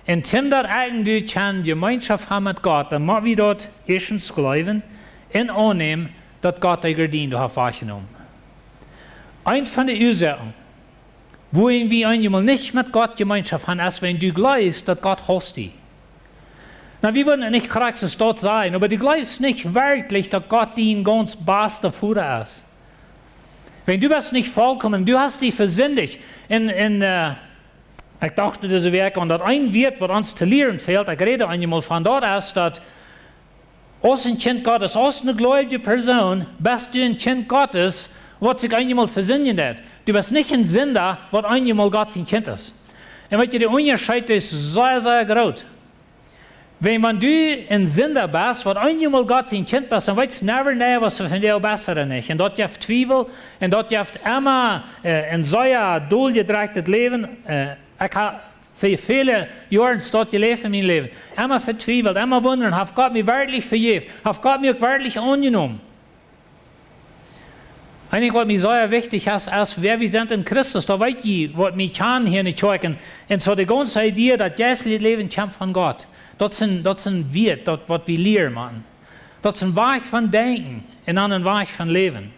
Un toom daut ekj un du kjennen Jemeenschoft han met Gott, dan mott wie daut ieeschtens jleewen un aunnämen, daut Gott de Gardien doa haft wajchjenomen. Eent von de Uasoaken, wuarom wie eenjemol nich met Gott Jemeenschoft han, es, wan du jleefst, daut Gott hausst die. Na, wie wudden nich krakjt soo daut sajen, oba du jleefst nich werkjlich, daut Gott dien gaunz basta Voda es. Wan du best nich volkomen, du hast die vesindicht. Un, un, äh, ekj docht dise Wäakj aun daut een Wuat, waut ons to lieren fält, ekj räd eenjemol von, daut es daut, aus een Kjint Gottes, aus ne jleewje Persoon, best du een Kjint Gottes, waut sikj eenjemol vesindjen deit. Du best nich een Sinda, waut eenjemol Gott sien Kjint es. Un weetst, de Unjascheet es sea, sea groot. Wan, wan du een Sinda best, waut eenjemol Gott sien Kjint best, dan weetst never, nä, waut du von die best ooda nich. Un daut jeft Twiewel, un daut jeft emma, äh, een sea doljedrekjtet Läwen. Äh, ekj hab fa väle Joaren soo jeläft en mien Läwen. Emma vetwiewelt, emma wundren, haft Gott mie werkjlich vejäft? Haft Gott mie uk werkjlich aunjenomen? Een Dinkj, waut mie sea wichtich es, es, wäa wie sent en Christus. Daut weet jie, waut mie kjanen hia en de Kjoakj. Un soo de gaunze Idee, daut jeistliche Läwen kjemt von Gott. Daut es een, daut es een Wuat, daut waut wie lieren motten. Daut es een Wajch von denkjen un dan een Wajch von läwen.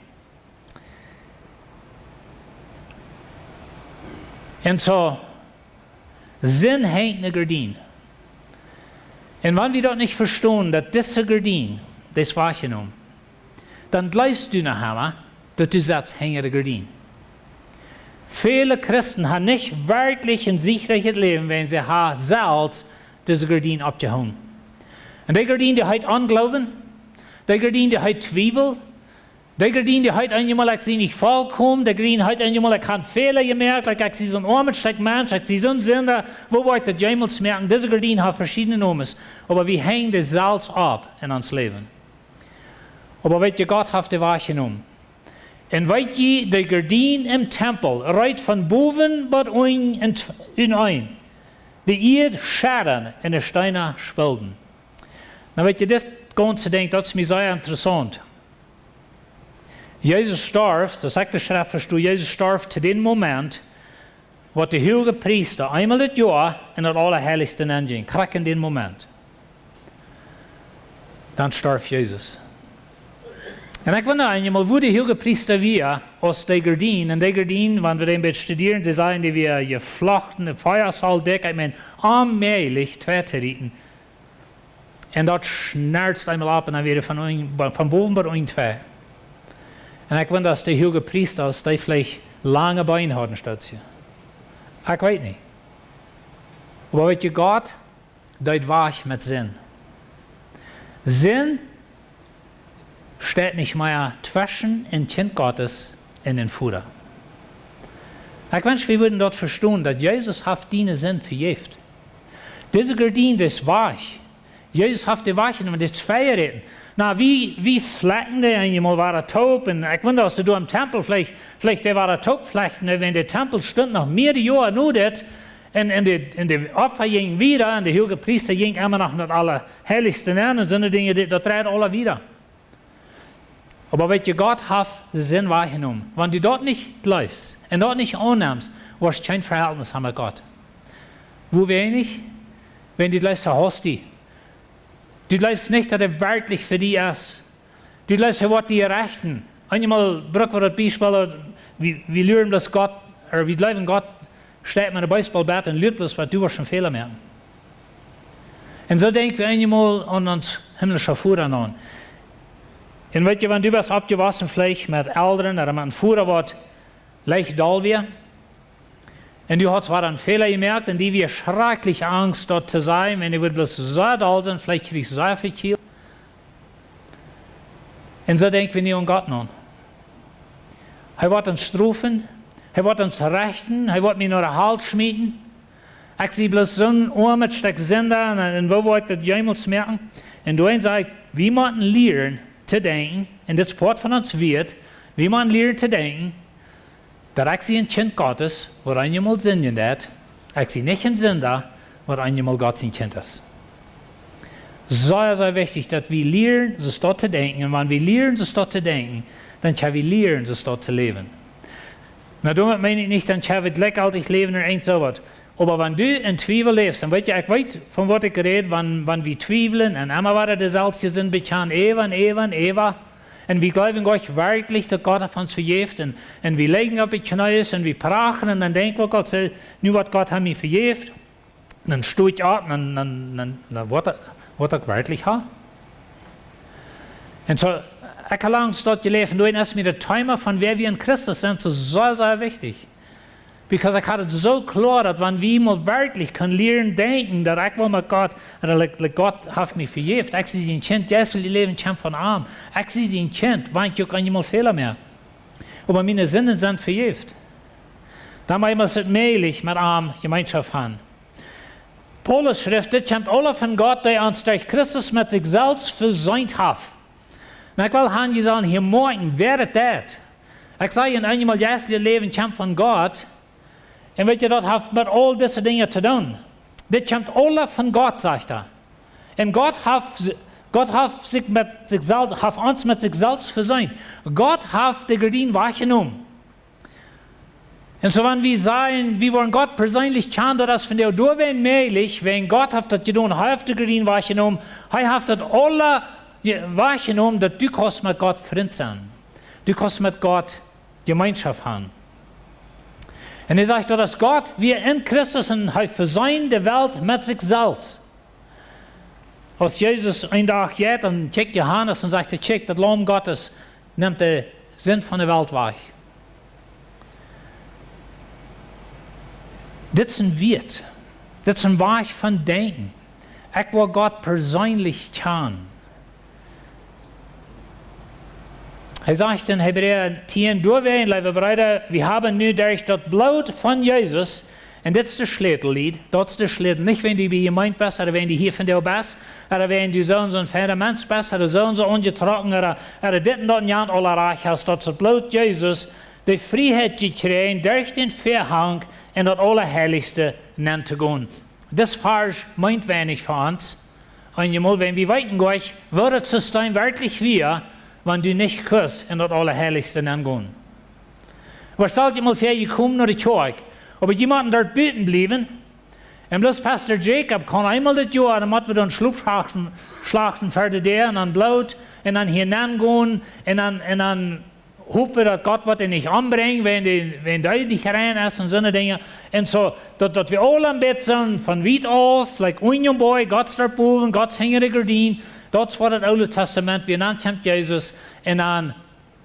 Un soo, Sind henjt ne Gardien. Un wan wie daut nich vestonen, daut dise Gardien, dee es wajchjenomen, dan jleefst du noch emma, daut du setst hinja de Gardien. Väle Christen haben nich werkjlich een siegreichet Läwen, wan see haben selfst dise Gardien oppjehongen. Un dee Gardien, dee heet Ongloowen, dee Gardien, dee heet Twiewel, dee Gardien, dee heet eenjemol, ekj sie nich volkomen, dee Gardien heet eenjemol, ekj hab Fäla jemoakt, like, ekj sie soon oamet Stekj Mensch, ekj sie soon Sinda, woo woa ekj daut jemols moaken? Dise Gardien haben veschiedne Nomes, oba wie henjen dee selfst opp en ons Läwen. Oba weet jie, Gott haft dee wajchjenomen. Un weet jie, dee Gardien em Tempel reet von bowen bat unjen en t-, en een. De Ieed schaddad un de Steena spolden. Nu weet jie, dit gaunze Dinkj, daut es mie sea interessaunt. Jesus storf, soo aus ekj de Schreft vesto, Jesus storf to dän Moment, waut de Hoogepriesta eemol daut Joa en daut Aulaheilichste nenn jinkj. Krakjt en dän Moment. Dan storf Jesus. Un ekj wunda eenjemol, woo de Hoogepriesta wia, aus dee Gardien, un dee Gardien, wan wie dän bät studieren, see sajen, dee wia jeflochten, de Feuersaul dikj, ekj meen, onmäajlich twei to rieten. Un daut schnarzt eenmol opp un dan wada von, un-, von bowen bat unjen twei. Un ekj wunda, aus de Hoogepriesta, aus dee veleicht lange Been hauden, staut sie. Ekj weet nich. Oba weet jie, Gott deed wajch met Sind. Sind steit nich mea tweschen een Kjint Gottes un een Voda. Ekj wensch, wie wudden daut vestonen, daut Jesus haft diene Sind vejäft. Dise Gardien es wajch. Jesus haft dee wajchjenomen, dee es vejeräten. Nu, wie, wie flekjen dee eenjemol wada toop. Un ekj wunda, aus see doa em Tempel veleicht, veleicht dee wada toop flekjten, wan de Tempel stunt noch mearere Joa no dit. Un, un de, un de Opfa jinkjen wieda, un de Hoogepriesta jinkj emma noch en daut Aulaheilichste nenn, un soone Dinja, dee, daut dreid aula wieda. Oba weet jie, Gott haft Sind wajchjenomen. Wan du daut nich jleefst un daut nich aunnemst, woascht kjeen Vehältnis haben met Gott. Woo weinich, wan du jleefst, hee hausst die. Du jleefst nich, daut hee werkjlich fa die es. Du jleefst, hee woat die rechten. Eenjemol bruck wie daut Biespel, wie, wie luren, daut Gott, ooda wie jleewen, Gott steit met een Baseballbat un luat bloos, waut du woascht een Fäla moaken. Un soo denkj wie eenjemol aun ons himmlischen Voda aun. Un weet jie, wan du best oppjewossen, veleicht met Elren ooda met een Voda, waut leicht doll wia, un du hast wada een Fäla jemoakt, un die wia schrakjlich angst, daut to sajen, wan dee wudd bloos soo doll sennen, veleicht kjrieech see vekjielt. Un soo denkj wie nu aun Gott aun. Hee woat ons strofen, hee woat ons rechten, hee woat mie no de Hal schmieten. Ekj sie bloos soon oamet Stekj Sinda, un, un woo woa ekj daut jemols moaken? Un doa saj ekj, wie motten lieren to denkjen, un dit es Poat von ons Wieet, wie motten lieren to denkjen, daut ekj sie een Kjint Gottes, waut eenjemol sindjen deed. Ekj sie nich een Sinda, waut eenjemol Gott sien Kjint es. Sea, sea wichtich, daut wie lieren, soo to denkjen. Un wan wie lieren, soo to denkjen, dan kjenn wie lieren, soo to läwen. Nu, doamet meen ekj nich, dan kjenn wie jlikjjeltich läwen ooda irjent soo waut. Oba wan du en Twiewel läfst, dan weet jie, ekj weet, von waut ekj räd, wan, wan wie twiewlen un emma wada deeselwje Sind bekjanen, äwa un äwa un äwa. Un wie jleewen nich werkjlich, daut Gott haft ons vejäft. Un, un wie lijen opp de Kjnees un wie prachen un dan denkj wie, Gott, see, nu waut Gott haft mie vejäft. Dan sto ekj opp, dan, dan, dan, dan woat daut, woat daut werkjlich ha. Un soo, ekj ha lang daut jeläft, un doa es mie daut Thema von wäa wie en Christus sent, soo sea, sea wichtich. Because ekj haud et soo kloa, daut wan wie mol werkjlich kunnen lieren denkjen, daut ekj well met Gott, daut ekj, daut Gott haft mie vejäft. Ekj sie sien Kjint, jeistlich Läwen kjemt von am. Ekj sie sien Kjint, wan ekj uk eenjemol Fäla moak. Oba miene Sinden sent vejäft. Dan es et mäajlich met am Jemeenschoft haben. Paulus schrift, dit kjemt aula von Gott, dee ons derch Christus met sikj selfst veseent haft. Nu, ekj well han, jie sellen hia moakjen, wäa daut deit. Ekj saj, een eenjemol jeistlichet Läwen kjemt von Gott. Un weet jie, daut haft met aul dise Dinja to doonen. Dit kjemt aula von Gott, sajcht hee. Un Gott haft, Gott haft sikj met sikj selfst, haft ons met sikj selfst veseent. Gott haft de Gardien wajchjenomen. Un soo, wan wie sajen, wie wellen Gott perseenlich kjanen, daut es vondoag doawäajen mäajlich, wäajen Gott haft daut jedonen, hee haft de Gardien wajchjenomen, hee haft daut aula je-, wajchjenomen, daut du kaust met Gott Frint sennen. Du kaust met Gott Jemeenschoft haben. Un hee sajcht, daut es Gott, wia en Christus un hee veseend de Welt met sikj selfst. Aus Jesus een Dach jeit, dan kjikjt Johanes un sajcht, kjikj, daut Laum Gottes nemt de Sind von de Welt wajch. Dit es een Wieet. Dit es een Wajch von denkjen. Ekj woa Gott perseenlich kjanen. Hee sajcht en Hebräa tieen: Doawäajen, leewe Breeda, wie haben nu derch daut Bloot von Jesus, un dit es de Schlätel, Lied, daut es de Schlätel, nich wäajen du bie Jemeent best, ooda wäajen du hia vondoag best, ooda wäajen du soo un soo een feina Mensch best, ooda soo un soo aunjetrocken, ooda, ooda dit un daut un jant aula rajcht hast, daut es daut Bloot Jesus, de Frieheit jekjräajen, derch dän Väahank en daut Aulaheilichste nenn to gonen. Dis Varsch meent weinich fa ons. Eenjemol, wan wie weeten goanich, woo daut Sistem werkjlich wia, wan du nich kust en daut Aulaheilichste nenn gonen. Oba stalt jie mol väa, jie komen no de Kjoakj, oba jie motten doa buten bliewen. Un bloos Pastor Jacob kaun eemol daut Joa, dan mott wie dan Schlopschlachten, Schlachten fa de Däa un dan Bloot un dan hia nenn gonen un dan, un dan hop wie, daut Gott woat dee nich ombrinjen, wan dee, wan dee nich rein es un soone Dinja. Un soo, daut, daut wie aula een bät sent von wiet auf, like, onion boy, Gott steit bowen, Gott es hinja de Gardien. Daut es waut daut Oole Tastament wia. Un dan kjemt Jesus un dan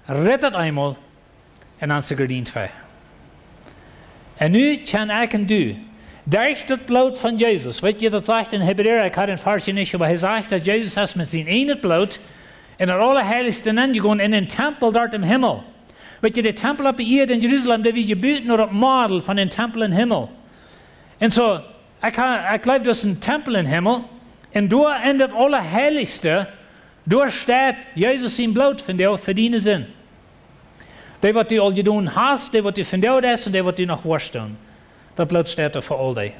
rit daut eemol un dan es de Gardien twei. Un nu kjenn ekj un du, derch daut Bloot von Jesus, weet jie, daut sajcht en Hebräa, ekj hab dän Varsch nich, oba hee sajcht, daut Jesus es met sien ieejnet Bloot en daut Aulaheilichste nenn jegonen, en dän Tempel doa em Himmel. Weet jie, de Tempel opp de Ieed en Jerusalem, dee wia jebut no daut Model von dän Tempel em Himmel. Un soo, ekj ha-, ekj jleew, daut es een Tempel em Himmel. Un doa en daut Aulaheilichste, doa steit Jesus sien Bloot fa die, fa diene Sind. Dee waut du aul jedonen hast, dee waut du vondoag deist un dee waut du noch woascht doonen. Daut Bloot steit doa fa aul dee.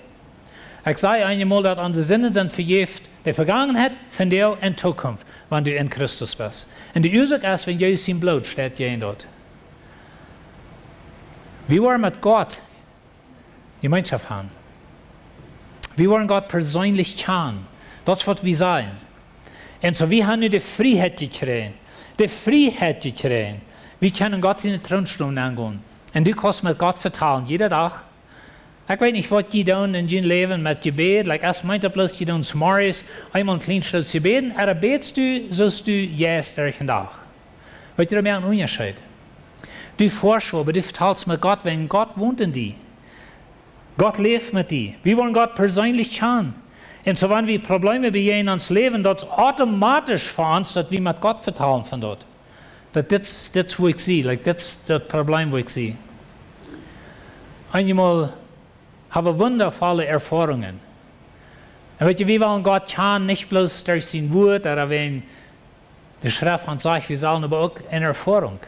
Ekj saj eenjemol, daut onse Sinden sent vejäft, de Vegangenheit, vondoag un Tookunft, wan du en Christus best. Un de Uasoak es, wan Jesus sien Bloot steit jäajen daut. Wie woaren met Gott Jemeenschoft haben. Wie woaren Gott perseenlich kjanen. Daut es waut wie sajen. Un soo, wie haben nu de Frieheit jekjräajen. De Frieheit jekjräajen. Wie kjennen Gott sienen Troon stonen aungonen. Un du kaust met Gott vetalen, jieda Dach. Ekj weet nich, waut jie doonen en jun Läwen met Jebäd. Like, aus meent daut bloos, jie doonen zemorjes eemol een kjlien Stootje bäden, ooda bätst du, soo aus du jeist derch dän Dach. Weet jie, daut moakt een Unjascheet. Du foascht, oba du vetalst met Gott, wan Gott wont en die. Gott läft met die. Wie woaren Gott perseenlich kjanen. Un soo, wan wie Probleme bejäajnen en ons Läwen, daut es automatisch fa ons, daut wie met Gott vetalen von daut. Daut dit, dit es, woo ekj sie, like, dit es daut Problem, woo ekj sie. Eenjemol haben wie wundavolle Erfoarungen. Un weet jie, wie woaren Gott kjanen, nich bloos derch sien Wuat, ooda wan de Schreft ons sajcht, wie sellen, oba uk en Erfoarunk.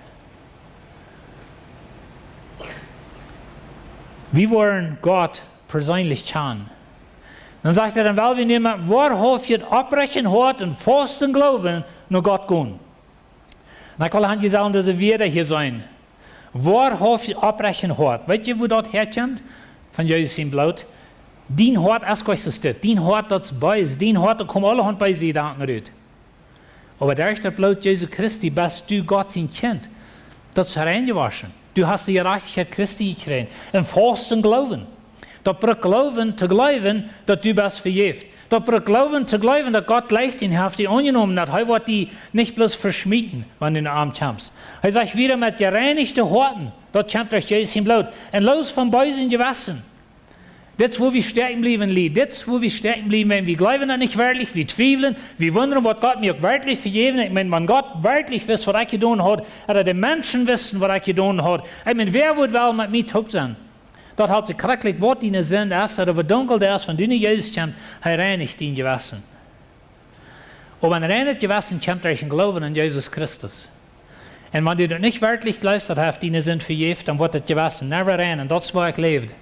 Wie woaren Gott perseenlich kjanen. Dan sajcht hee, dan well wie nu met woarhauftjet, opprechtet Hoat un fausten Gloowen no Gott gonen. Un ekj well han, jie sellen dise Wieed hia seenen. Woarhauftjet, opprechtet Hoat. Weet jie, woo daut häakjemt? Von Jesus sien Bloot. Dien Hoat es goanich soo stell. Dien Hoat, daut es bees. Dien Hoat, doa komen aulahaunt beese Jedanken rut. Oba derch daut Bloot Jesu Christi best du Gott sien Kjint. Daut es reinjewoschen. Du hast de Jerajchtichkjeit Christi jekjräajen. Un fausten Gloowen. Daut brukt Gloowen to jleewen, daut du best vejäft. Daut brukt Gloowen to jleewen, daut Gott leeft die, haft die aunjenomen, daut hee woat die nich bloos veschmieten, wan du no am kjemst. Hee sajcht wada: met jereinichte Hoaten, daut kjemt derch Jesus sien Bloot. Un loos von beesen Jewessen. Dit es, woo wie stäakjen bliewen, Lied. Dit es, woo wie stäakjen bliewen, wan wie jleewen daut nich werkjlich, wie twiewlen, wie wundren, woat Gott mie uk werkjlich vejäwen. Ekj meen, wan Gott werkjlich wist, waut ekj jedonen haud, ooda de Menschen wisten, waut ekj jedonen haud. Ekj meen, wäa wudd well met mie toop sennen? Daut haft sikj schrakjlich, waut diene Sind es, ooda woo dunkel daut es, wan du no Jesus kjemst, hee reinicht dien Jewessen. Oba een reinet Jewessen kjemt derch dän Gloowen aun Jesus Christus. Un wan du daut nich werkjlich jleefst, daut hee haft diene Sind vejäft, dan woat daut Jewessen never rein. Un daut es, woo ekj läwd.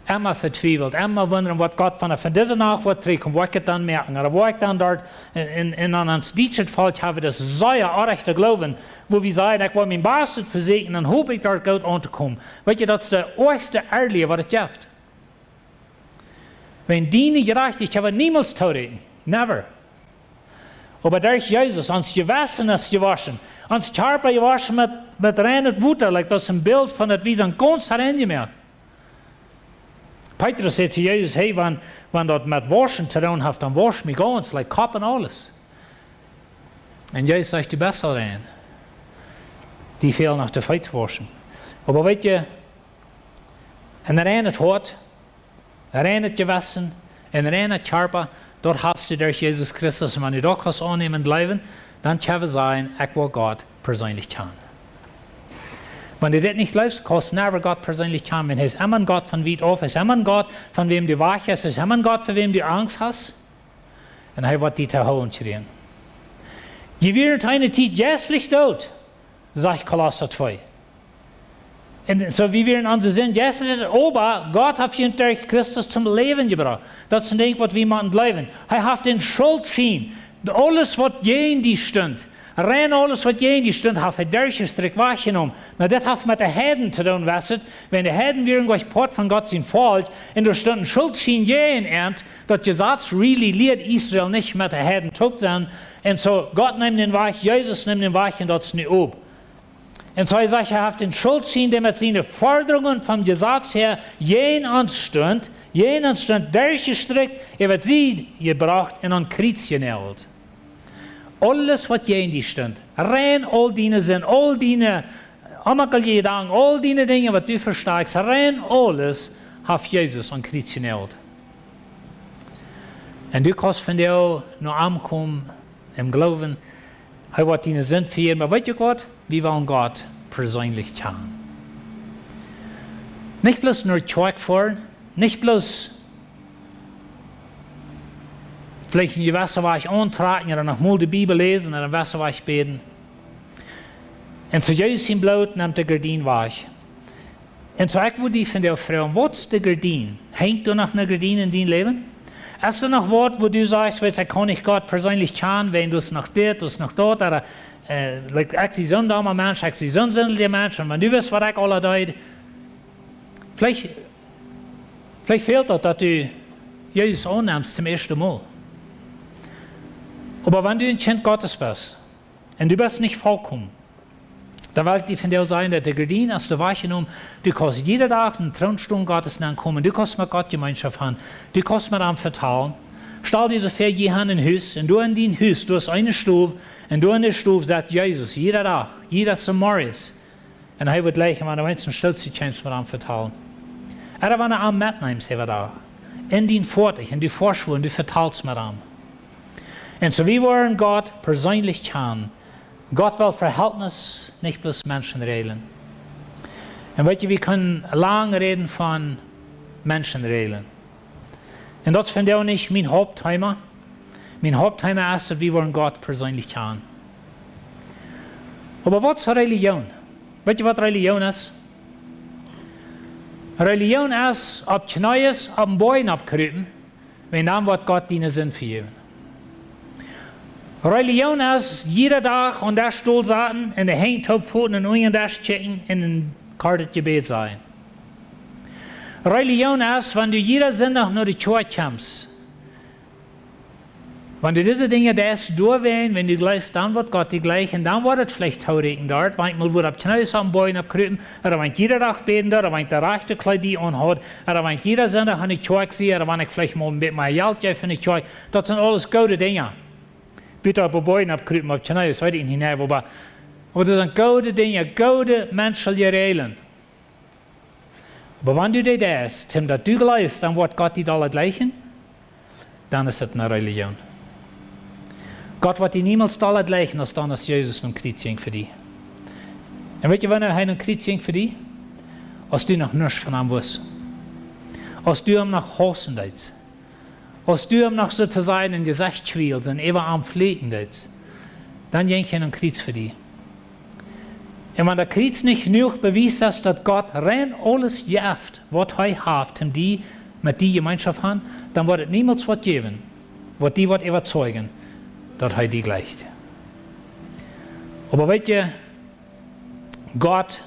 Emma vetwiewelt, emma wundren, waut Gott von, von dise Nacht woat trigjkomen, woa ekj daut dan moaken, ooda woa ekj dan doa, un, un, un aun ons dietschet Volkj haben wie daut sea orrajchte Gloowen, woo wie sajen: Ekj well mien Bastet vesieekjen, dan hop ekj doa goot auntokomen. Weet jie, daut es de oajste Erlie, waut et jeft. Wan diene Jerajchtichkjeit woat niemols toorieekjen. Never. Oba derch Jesus, ons Jewessen es jewoschen. Ons Kjarpa jewoschen met, met reinet Wota, like, daut es een Bilt von daut, wie sent gaunz rein jemoakt. Petrus säd to Jesus: Hey, wan, wan daut met wauschen to doonen haft, dan wausch mie gaunz, like, Kopp un aules. Un Jesus sajcht: Du best aul rein. Die fält noch de Feet wauschen. Oba weet jie, Een reinet Hoat, reinet Jewessen, een reina Kjarpa, daut hast du derch Jesus Christus. Un wan du daut kaust aunnämen un jleewen, dan kjenn wie sajen: "Ekj well Gott perseenlich kjanen." Wan du dit nich jleefst, kaust du never Gott perseenlich kjanen. Wiels hee es emma een Gott von wiet auf, hee es emma een Gott, von wäm du wajch best, hee es emma een Gott, von wäm du Angst hast. Un hee woat die to hoolen kjrieen. Jie wieren to eene Tiet jeistlich doot, sajcht Kolossa twee. Un soo, wie wieren aun de Sind jeistlich, oba Gott haft junt derch Christus toom Läwen jebrocht. Daut es een Dinkj, waut wie motten jleewen. Hee haft dän Schultschien, aules, waut jäajen die stunt, rein aules, waut jäajen die stunt, haft hee derchjestrikjt, wajchjenomen. Nu, dit haft met de Heiden to doonen, weetst du. Wan de Heiden wieren nich Poat von Gott sien Volkj, un doa stunt een Schultschien jäajen an, daut Jesaz really lieed Israel nich met de Heiden toop sennen. Un soo, Gott neem dän wajch, Jesus neem dän wajch, un daut es nu op. Un soo, hee sajcht, hee haft dän Schultschien, dee met siene Fodrungen vom Jesaz häa jäajen ons stunt, jäajen ons stunt, derchjestrikjt, äwa de Sied jebrocht un aun Kjriez jenäajelt. Aules, waut jäajen die stunt, rein aul diene Sind, aul diene onmakliche Jedanken, aul diene Dinja, waut du vestieekjst, rein aules, haft Jesus aun Kjriez jenäajelt. Un du kaust vondoag no am komen em Gloowen. Hee woat diene Sind vejäwen. Oba weetst du waut? Wie wellen Gott perseenlich kjanen. Nich bloos no Kjoakj foaren, nich bloos veleicht een jewessa Wajch auntrakjen, ooda noch mol de Bibel läsen, ooda een jewessa Wajch bäden. Un soo Jesus sien Bloot nemt de Gardien wajch. Un soo ekj wudd die vondoag froagen: Waut es de Gardien? Henjt doa noch ne Gardien en dien Läwen? Es doa noch waut, wua du sajchst: "Weetst, ekj kaun nich Gott perseenlich kjanen, wiels doa es noch dit, doa es noch daut, ooda, äh, like, ekj sie soon domma Mensch, ekj sie soon sindja Mensch, un wan du wist, waut ekj aula deed." Veleicht, veleicht fält daut, daut du Jesus aunnemst toom ieeschten Mol. Oba wan du een Kjint Gottes best, un du best nich vollkomen, dan well ekj die vondoag sajen, daut de Gardien es doa wajchjenomen. Du kaust jieda Dach aun dän Troon Gottes nenkomen. Du kaust met Gott Jemeenschoft haben. Du kaust met am vetalen. Stal die soo väa, jie haben een Hus, un doa en dien Hus, doa es eene Stow, un doa en de Stow sett Jesus, jieda Dach, jieda Zemorjes. Un hee woat jlikj, wan du eemol stootst, kjemt met am vetalen. Ooda wan du am metneemst, äwa Dach. En dien Foatich, en dien Väaschwuaren, du vetalst met am. Un soo, wie woaren Gott perseenlich kjanen. Gott well Verhältnis, nich bloos Menschenräajlen. Un weetst du, wie kjennen lang räden von Menschenräajlen. Un daut es vondoag nich mien Hauptthema. Mien Hauptthema es, daut wie woaren Gott perseenlich kjanen. Oba waut es Relijoon? Weetst du, waut Relijoon es? Relijoon es opp Kjnees opp dän Boajch oppkrupen, wan dan woat Gott diene Sind vejäwen. Relijoon es jieda Dach aun dän Stool sitten un de Henj toopfoolen un unja dän Desch kjikjen un een kortet Jebäd sajen. Relijoon es, wan du jieda Sindach no de Kjoakj kjemst. Wan du dise Dinja deist, doawäajen, wan du jleefst, dan woat Gott die jlikjen, dan woat et veleicht toorieekjen doa, wan du mol woascht opp Kjnees opp dän Boajch oppkrupen, ooda wan du jieda Dach bäden deist, ooda wan du de rajchte Kjleeda aunhast, ooda wan du jieda Sindach en de Kjoakj best, ooda wan du veleicht mol een bät mea Jelt jeefst en de Kjoakj, daut sent aules goode Dinja. Bäta opp dän Boajch oppkrupen opp Kjnees, weet ekj nich, nä, oba, oba daut sent goode Dinja, goode menschelje Räajlen. Oba wan du dee deist, toom daut du jleefst, dan woat Gott die dolla jlikjen, dan es et eene Relijoon. Gott woat die niemols dolla jlikjen, aus dan, aus Jesus aum Kjriez jinkj fa die. Un weetst du, wanea hee aum Kjriez jinkj fa die? Aus du noch nuscht von am wusst. Aus du am noch hausen deetst. Aus du am noch, soo to sajen, em Jesecht kjwieelst un äwa am flieekjen deetst, dan jinkj hee aum Kjriez fa die. Un wan daut Kjriez nich jenuach Bewies es, daut Gott rein aules jeft, waut hee haft, om die, met die Jemeenschoft han, dan woat et niemols waut jäwen, waut die woat äwateijen, daut hee die jlikjt. Oba weetst du, Gott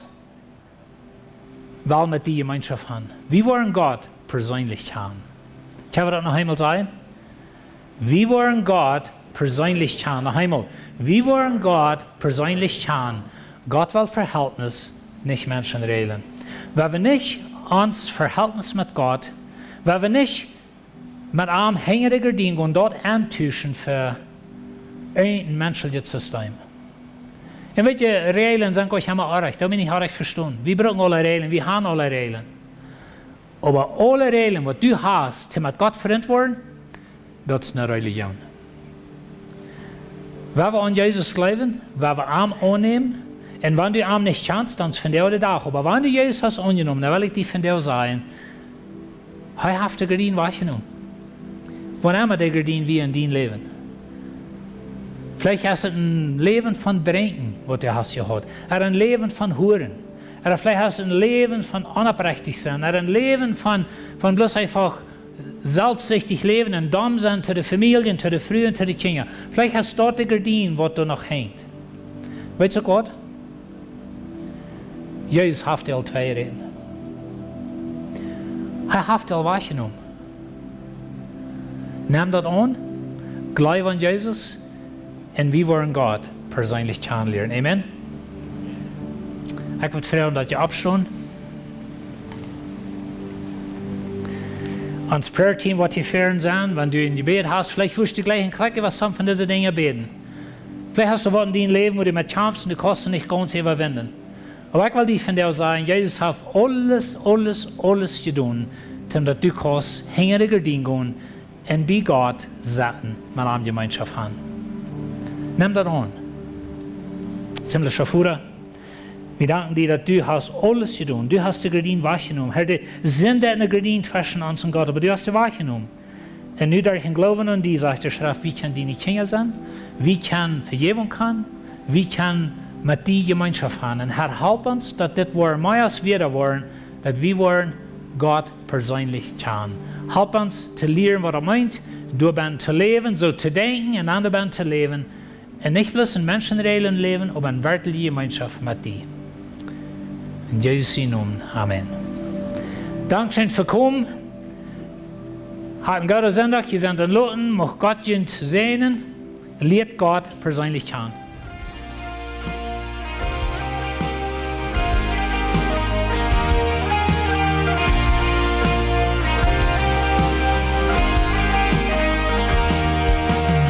well met die Jemeenschoft han. Wie woaren Gott perseenlich kjanen. Kjenn wie daut noch eemol sajen? Wie woaren Gott perseenlich kjanen. Noch eemol. Wie woaren Gott perseenlich kjanen. Gott well Verhältnis, nich Menschenräajlen. Wan wie nich ons Verhältnis met Gott, wan wie nich met am hinja de Gardien gonen, daut entuschen fa een menscheljet System. Un weetst du, Räajlen sent goanich emma oajch, daut mie nich oajch vestonen. Wie brucken aule Räajlen, wie han aule Räajlen. Oba aule Räajlen, waut du hast, to met Gott Frint woaren, daut es ne Religion. Wan wie aun Jesus jleewen, wan wie am aunnämen, un wan du am nich kjanst, dan es vondoag de Dach. Oba wan du Jesus hast aunjenomen, dan well ekj die vondoag sajen, hee haft de Gardien wajchjenomen. Waut emma de Gardien wia en dien Läwen. Veleicht es et een Läwen von Drinkjen, waut du hast jehaut. Ooda een Läwen von Huren. Ooda veleicht es et een Läwen von onopprechtich sennen. Ooda een Läwen von, von bloos eefach selfstsichtich läwen un domm sennen to de Famielje, to de Fru un to de Kjinja. Veleicht es daut de Gardien, waut doa noch henjt. Weetst du waut? Jesus haft aul twei jeräten. Hee haft aul wajchjenomen. Nem daut aun, jleew aun Jesus, un wie woaren Gott perseenlich kjanen lieren. Amen. Ekj wudd froagen, daut jie oppstonen. Ons Prayer Team woat hia ver sennen, wan du een Jebäd hast, veleicht wurscht du jlikj een krakjt waut von dise Dinja bäden. Veleicht hast du waut en dien Läwen, wua du met kjamfst un du kaust nich gaunz äwawinjen. Oba ekj well die vondoag sajen, Jesus haft aules, aules, aules jedonen, toom daut du kaust hinja de Gardien gonen un bie Gott setten, met am Jemeenschoft haben. Nem daut aun. Himmlischa Voda, wie danken die, daut du hast aules jedonen. Du hast de Gardien wajchjenomen. Herr, de Sind es ne Gardien tweschen ons un Gott, oba du hast dee wajchjenomen. Un nu derch een Gloowen aun die, sajcht de Schreft, wie kjennen diene Kjinja sennen, wie kjennen Vejäwunk haben, wie kjennen met die Jemeenschoft haben. Un Herr, help ons, daut dit woat mea aus wada woaren, daut wie woaren Gott perseenlich kjanen. Help ons to lieren, waut daut meent, doabennen to läwen, soo to denkjen un aundabennen to läwen. Un nich bloos en Menschenräajlen läwen, oba en werkjliche Jemeenschoft met die. En Jesus sienen Nomen. Amen. Dankscheen fa komen. Hat een gooden Sindach, jie sent entloten, mucht Gott junt säajnen. Lieet Gott perseenlich kjanen.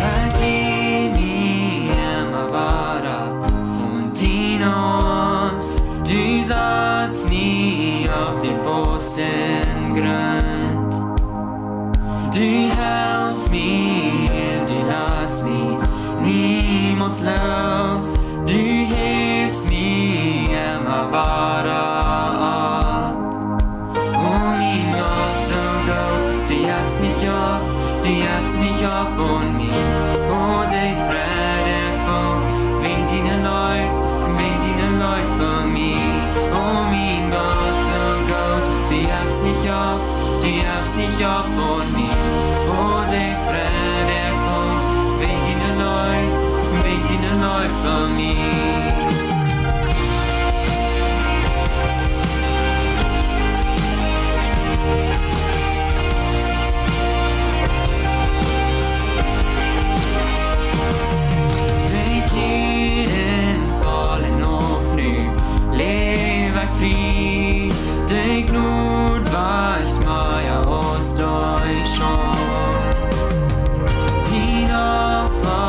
Ekj lähn mie emma wada aun diene Oarms, du satst mie opp dän fasten Grunt. Du helst mie, du latst mie niemols loos, du häfst mie emma wada opp. O mien Gott, soo goot, du jefst nich opp, du jefst nich opp aun mie. O de Freid, dee ekj funk, wäajen diene Leew, wäajen diene Leew fa mie. O mien Gott, soo goot, du jefst nich opp, du jefst nich opp aun mie. O de Freid, dee ekj funk, wäajen diene Leew, wäajen diene Leew fa mie. De Tieed faulen auf, nu läw ekj frie. De Jnod wajcht mea aus de Schaunt. Dien Opfa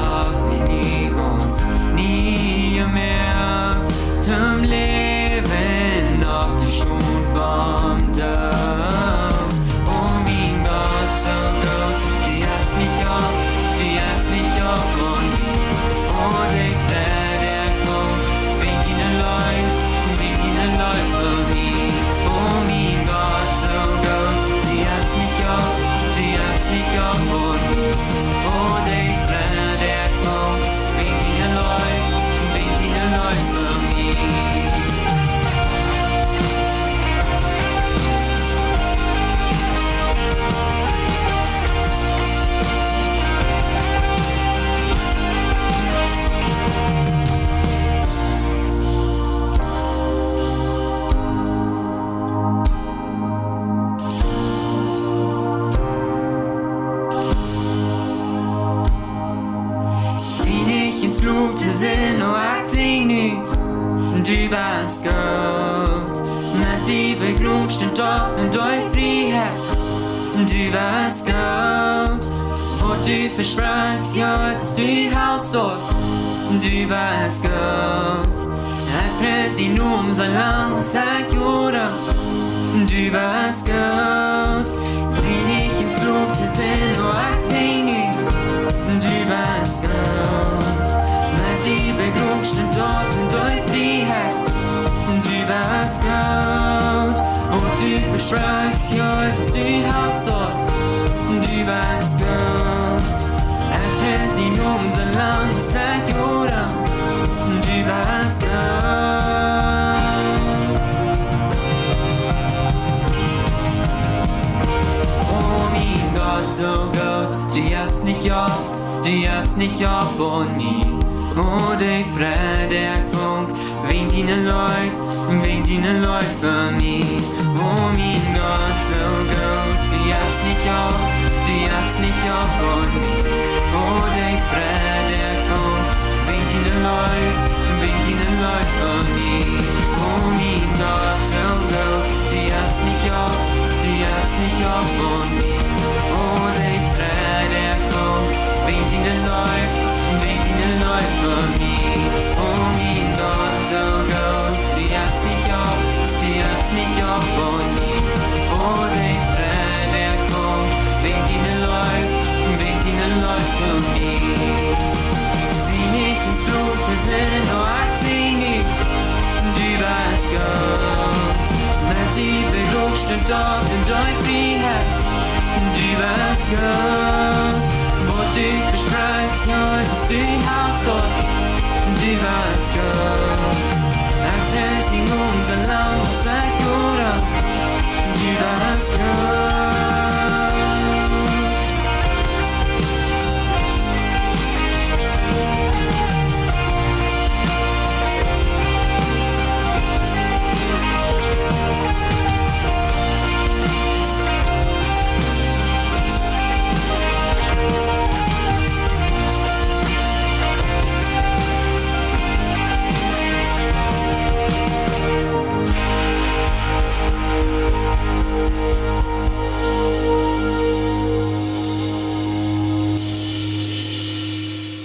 haft mie gaunz nie jemoakt, toom Läwen opp de Stund vom Doot. O mien Gott, soo goot, du jefst nich opp, du jefst nich opp aun mie. O de Freid, dee ekj funk, wäajen diene Leew, wäajen diene Leew fa mie. O mien Gott, soo goot, du jefst nich opp, du jefst nich opp aun mie. O de Freid, dee ekj funk, wäajen diene Leew, wäajen diene Leew fa mie. Ekj sie nich een Sklow to sennen, o ekj sie nu, du best goot. Met die begroft un doot en dee Frieheit. Du best goot. Waut du vesprakjst, jo, es du halst doa. Du best goot. Ekj pries dienen Nomen soo lang aus ekj läw. Du best goot. Sie nich een Sklow to sennen, oba ekj sie nu. Du best goot. Met die begroft, stopp en de Frieheit. Du best goot. Waut du vesprakjst, Jesus, du hältst daut. Du best goot. Ekj pries dienen Nomen soo lang aus ekj oadem. Du best goot. O mien Gott, soo goot, du jefst nich opp, du jefst nich opp aun mie. O, de Freid, dee ekj funk, wäajen diene Leew, wäajen diene Leew fa mie. O mien Gott, soo goot, du jefst nich opp, du jefst nich opp aun mie. O, de Freid, dee ekj funk, wäajen diene Leew, wäajen diene Leew fa mie. O mien Gott, soo goot, du jefst nich opp, du jefst nich opp aun mie. O, de Freid, dee ekj funk, wäajen diene Leew, wäajen diene Leew fa mie. O mien Gott, soo goot, du jefst nich opp, du jefst nich opp aun mie. O, de Freid, dee ekj funk, wäajen diene Leew, wäajen diene Leew fa mie. Sie nich een Sklow to sennen, oba ekj sie nu. Du best goot. Met die begroft, stopp en de Frieheit. Du best goot. Waut du vesprakjst, Jesus, du hältst daut. Du best goot.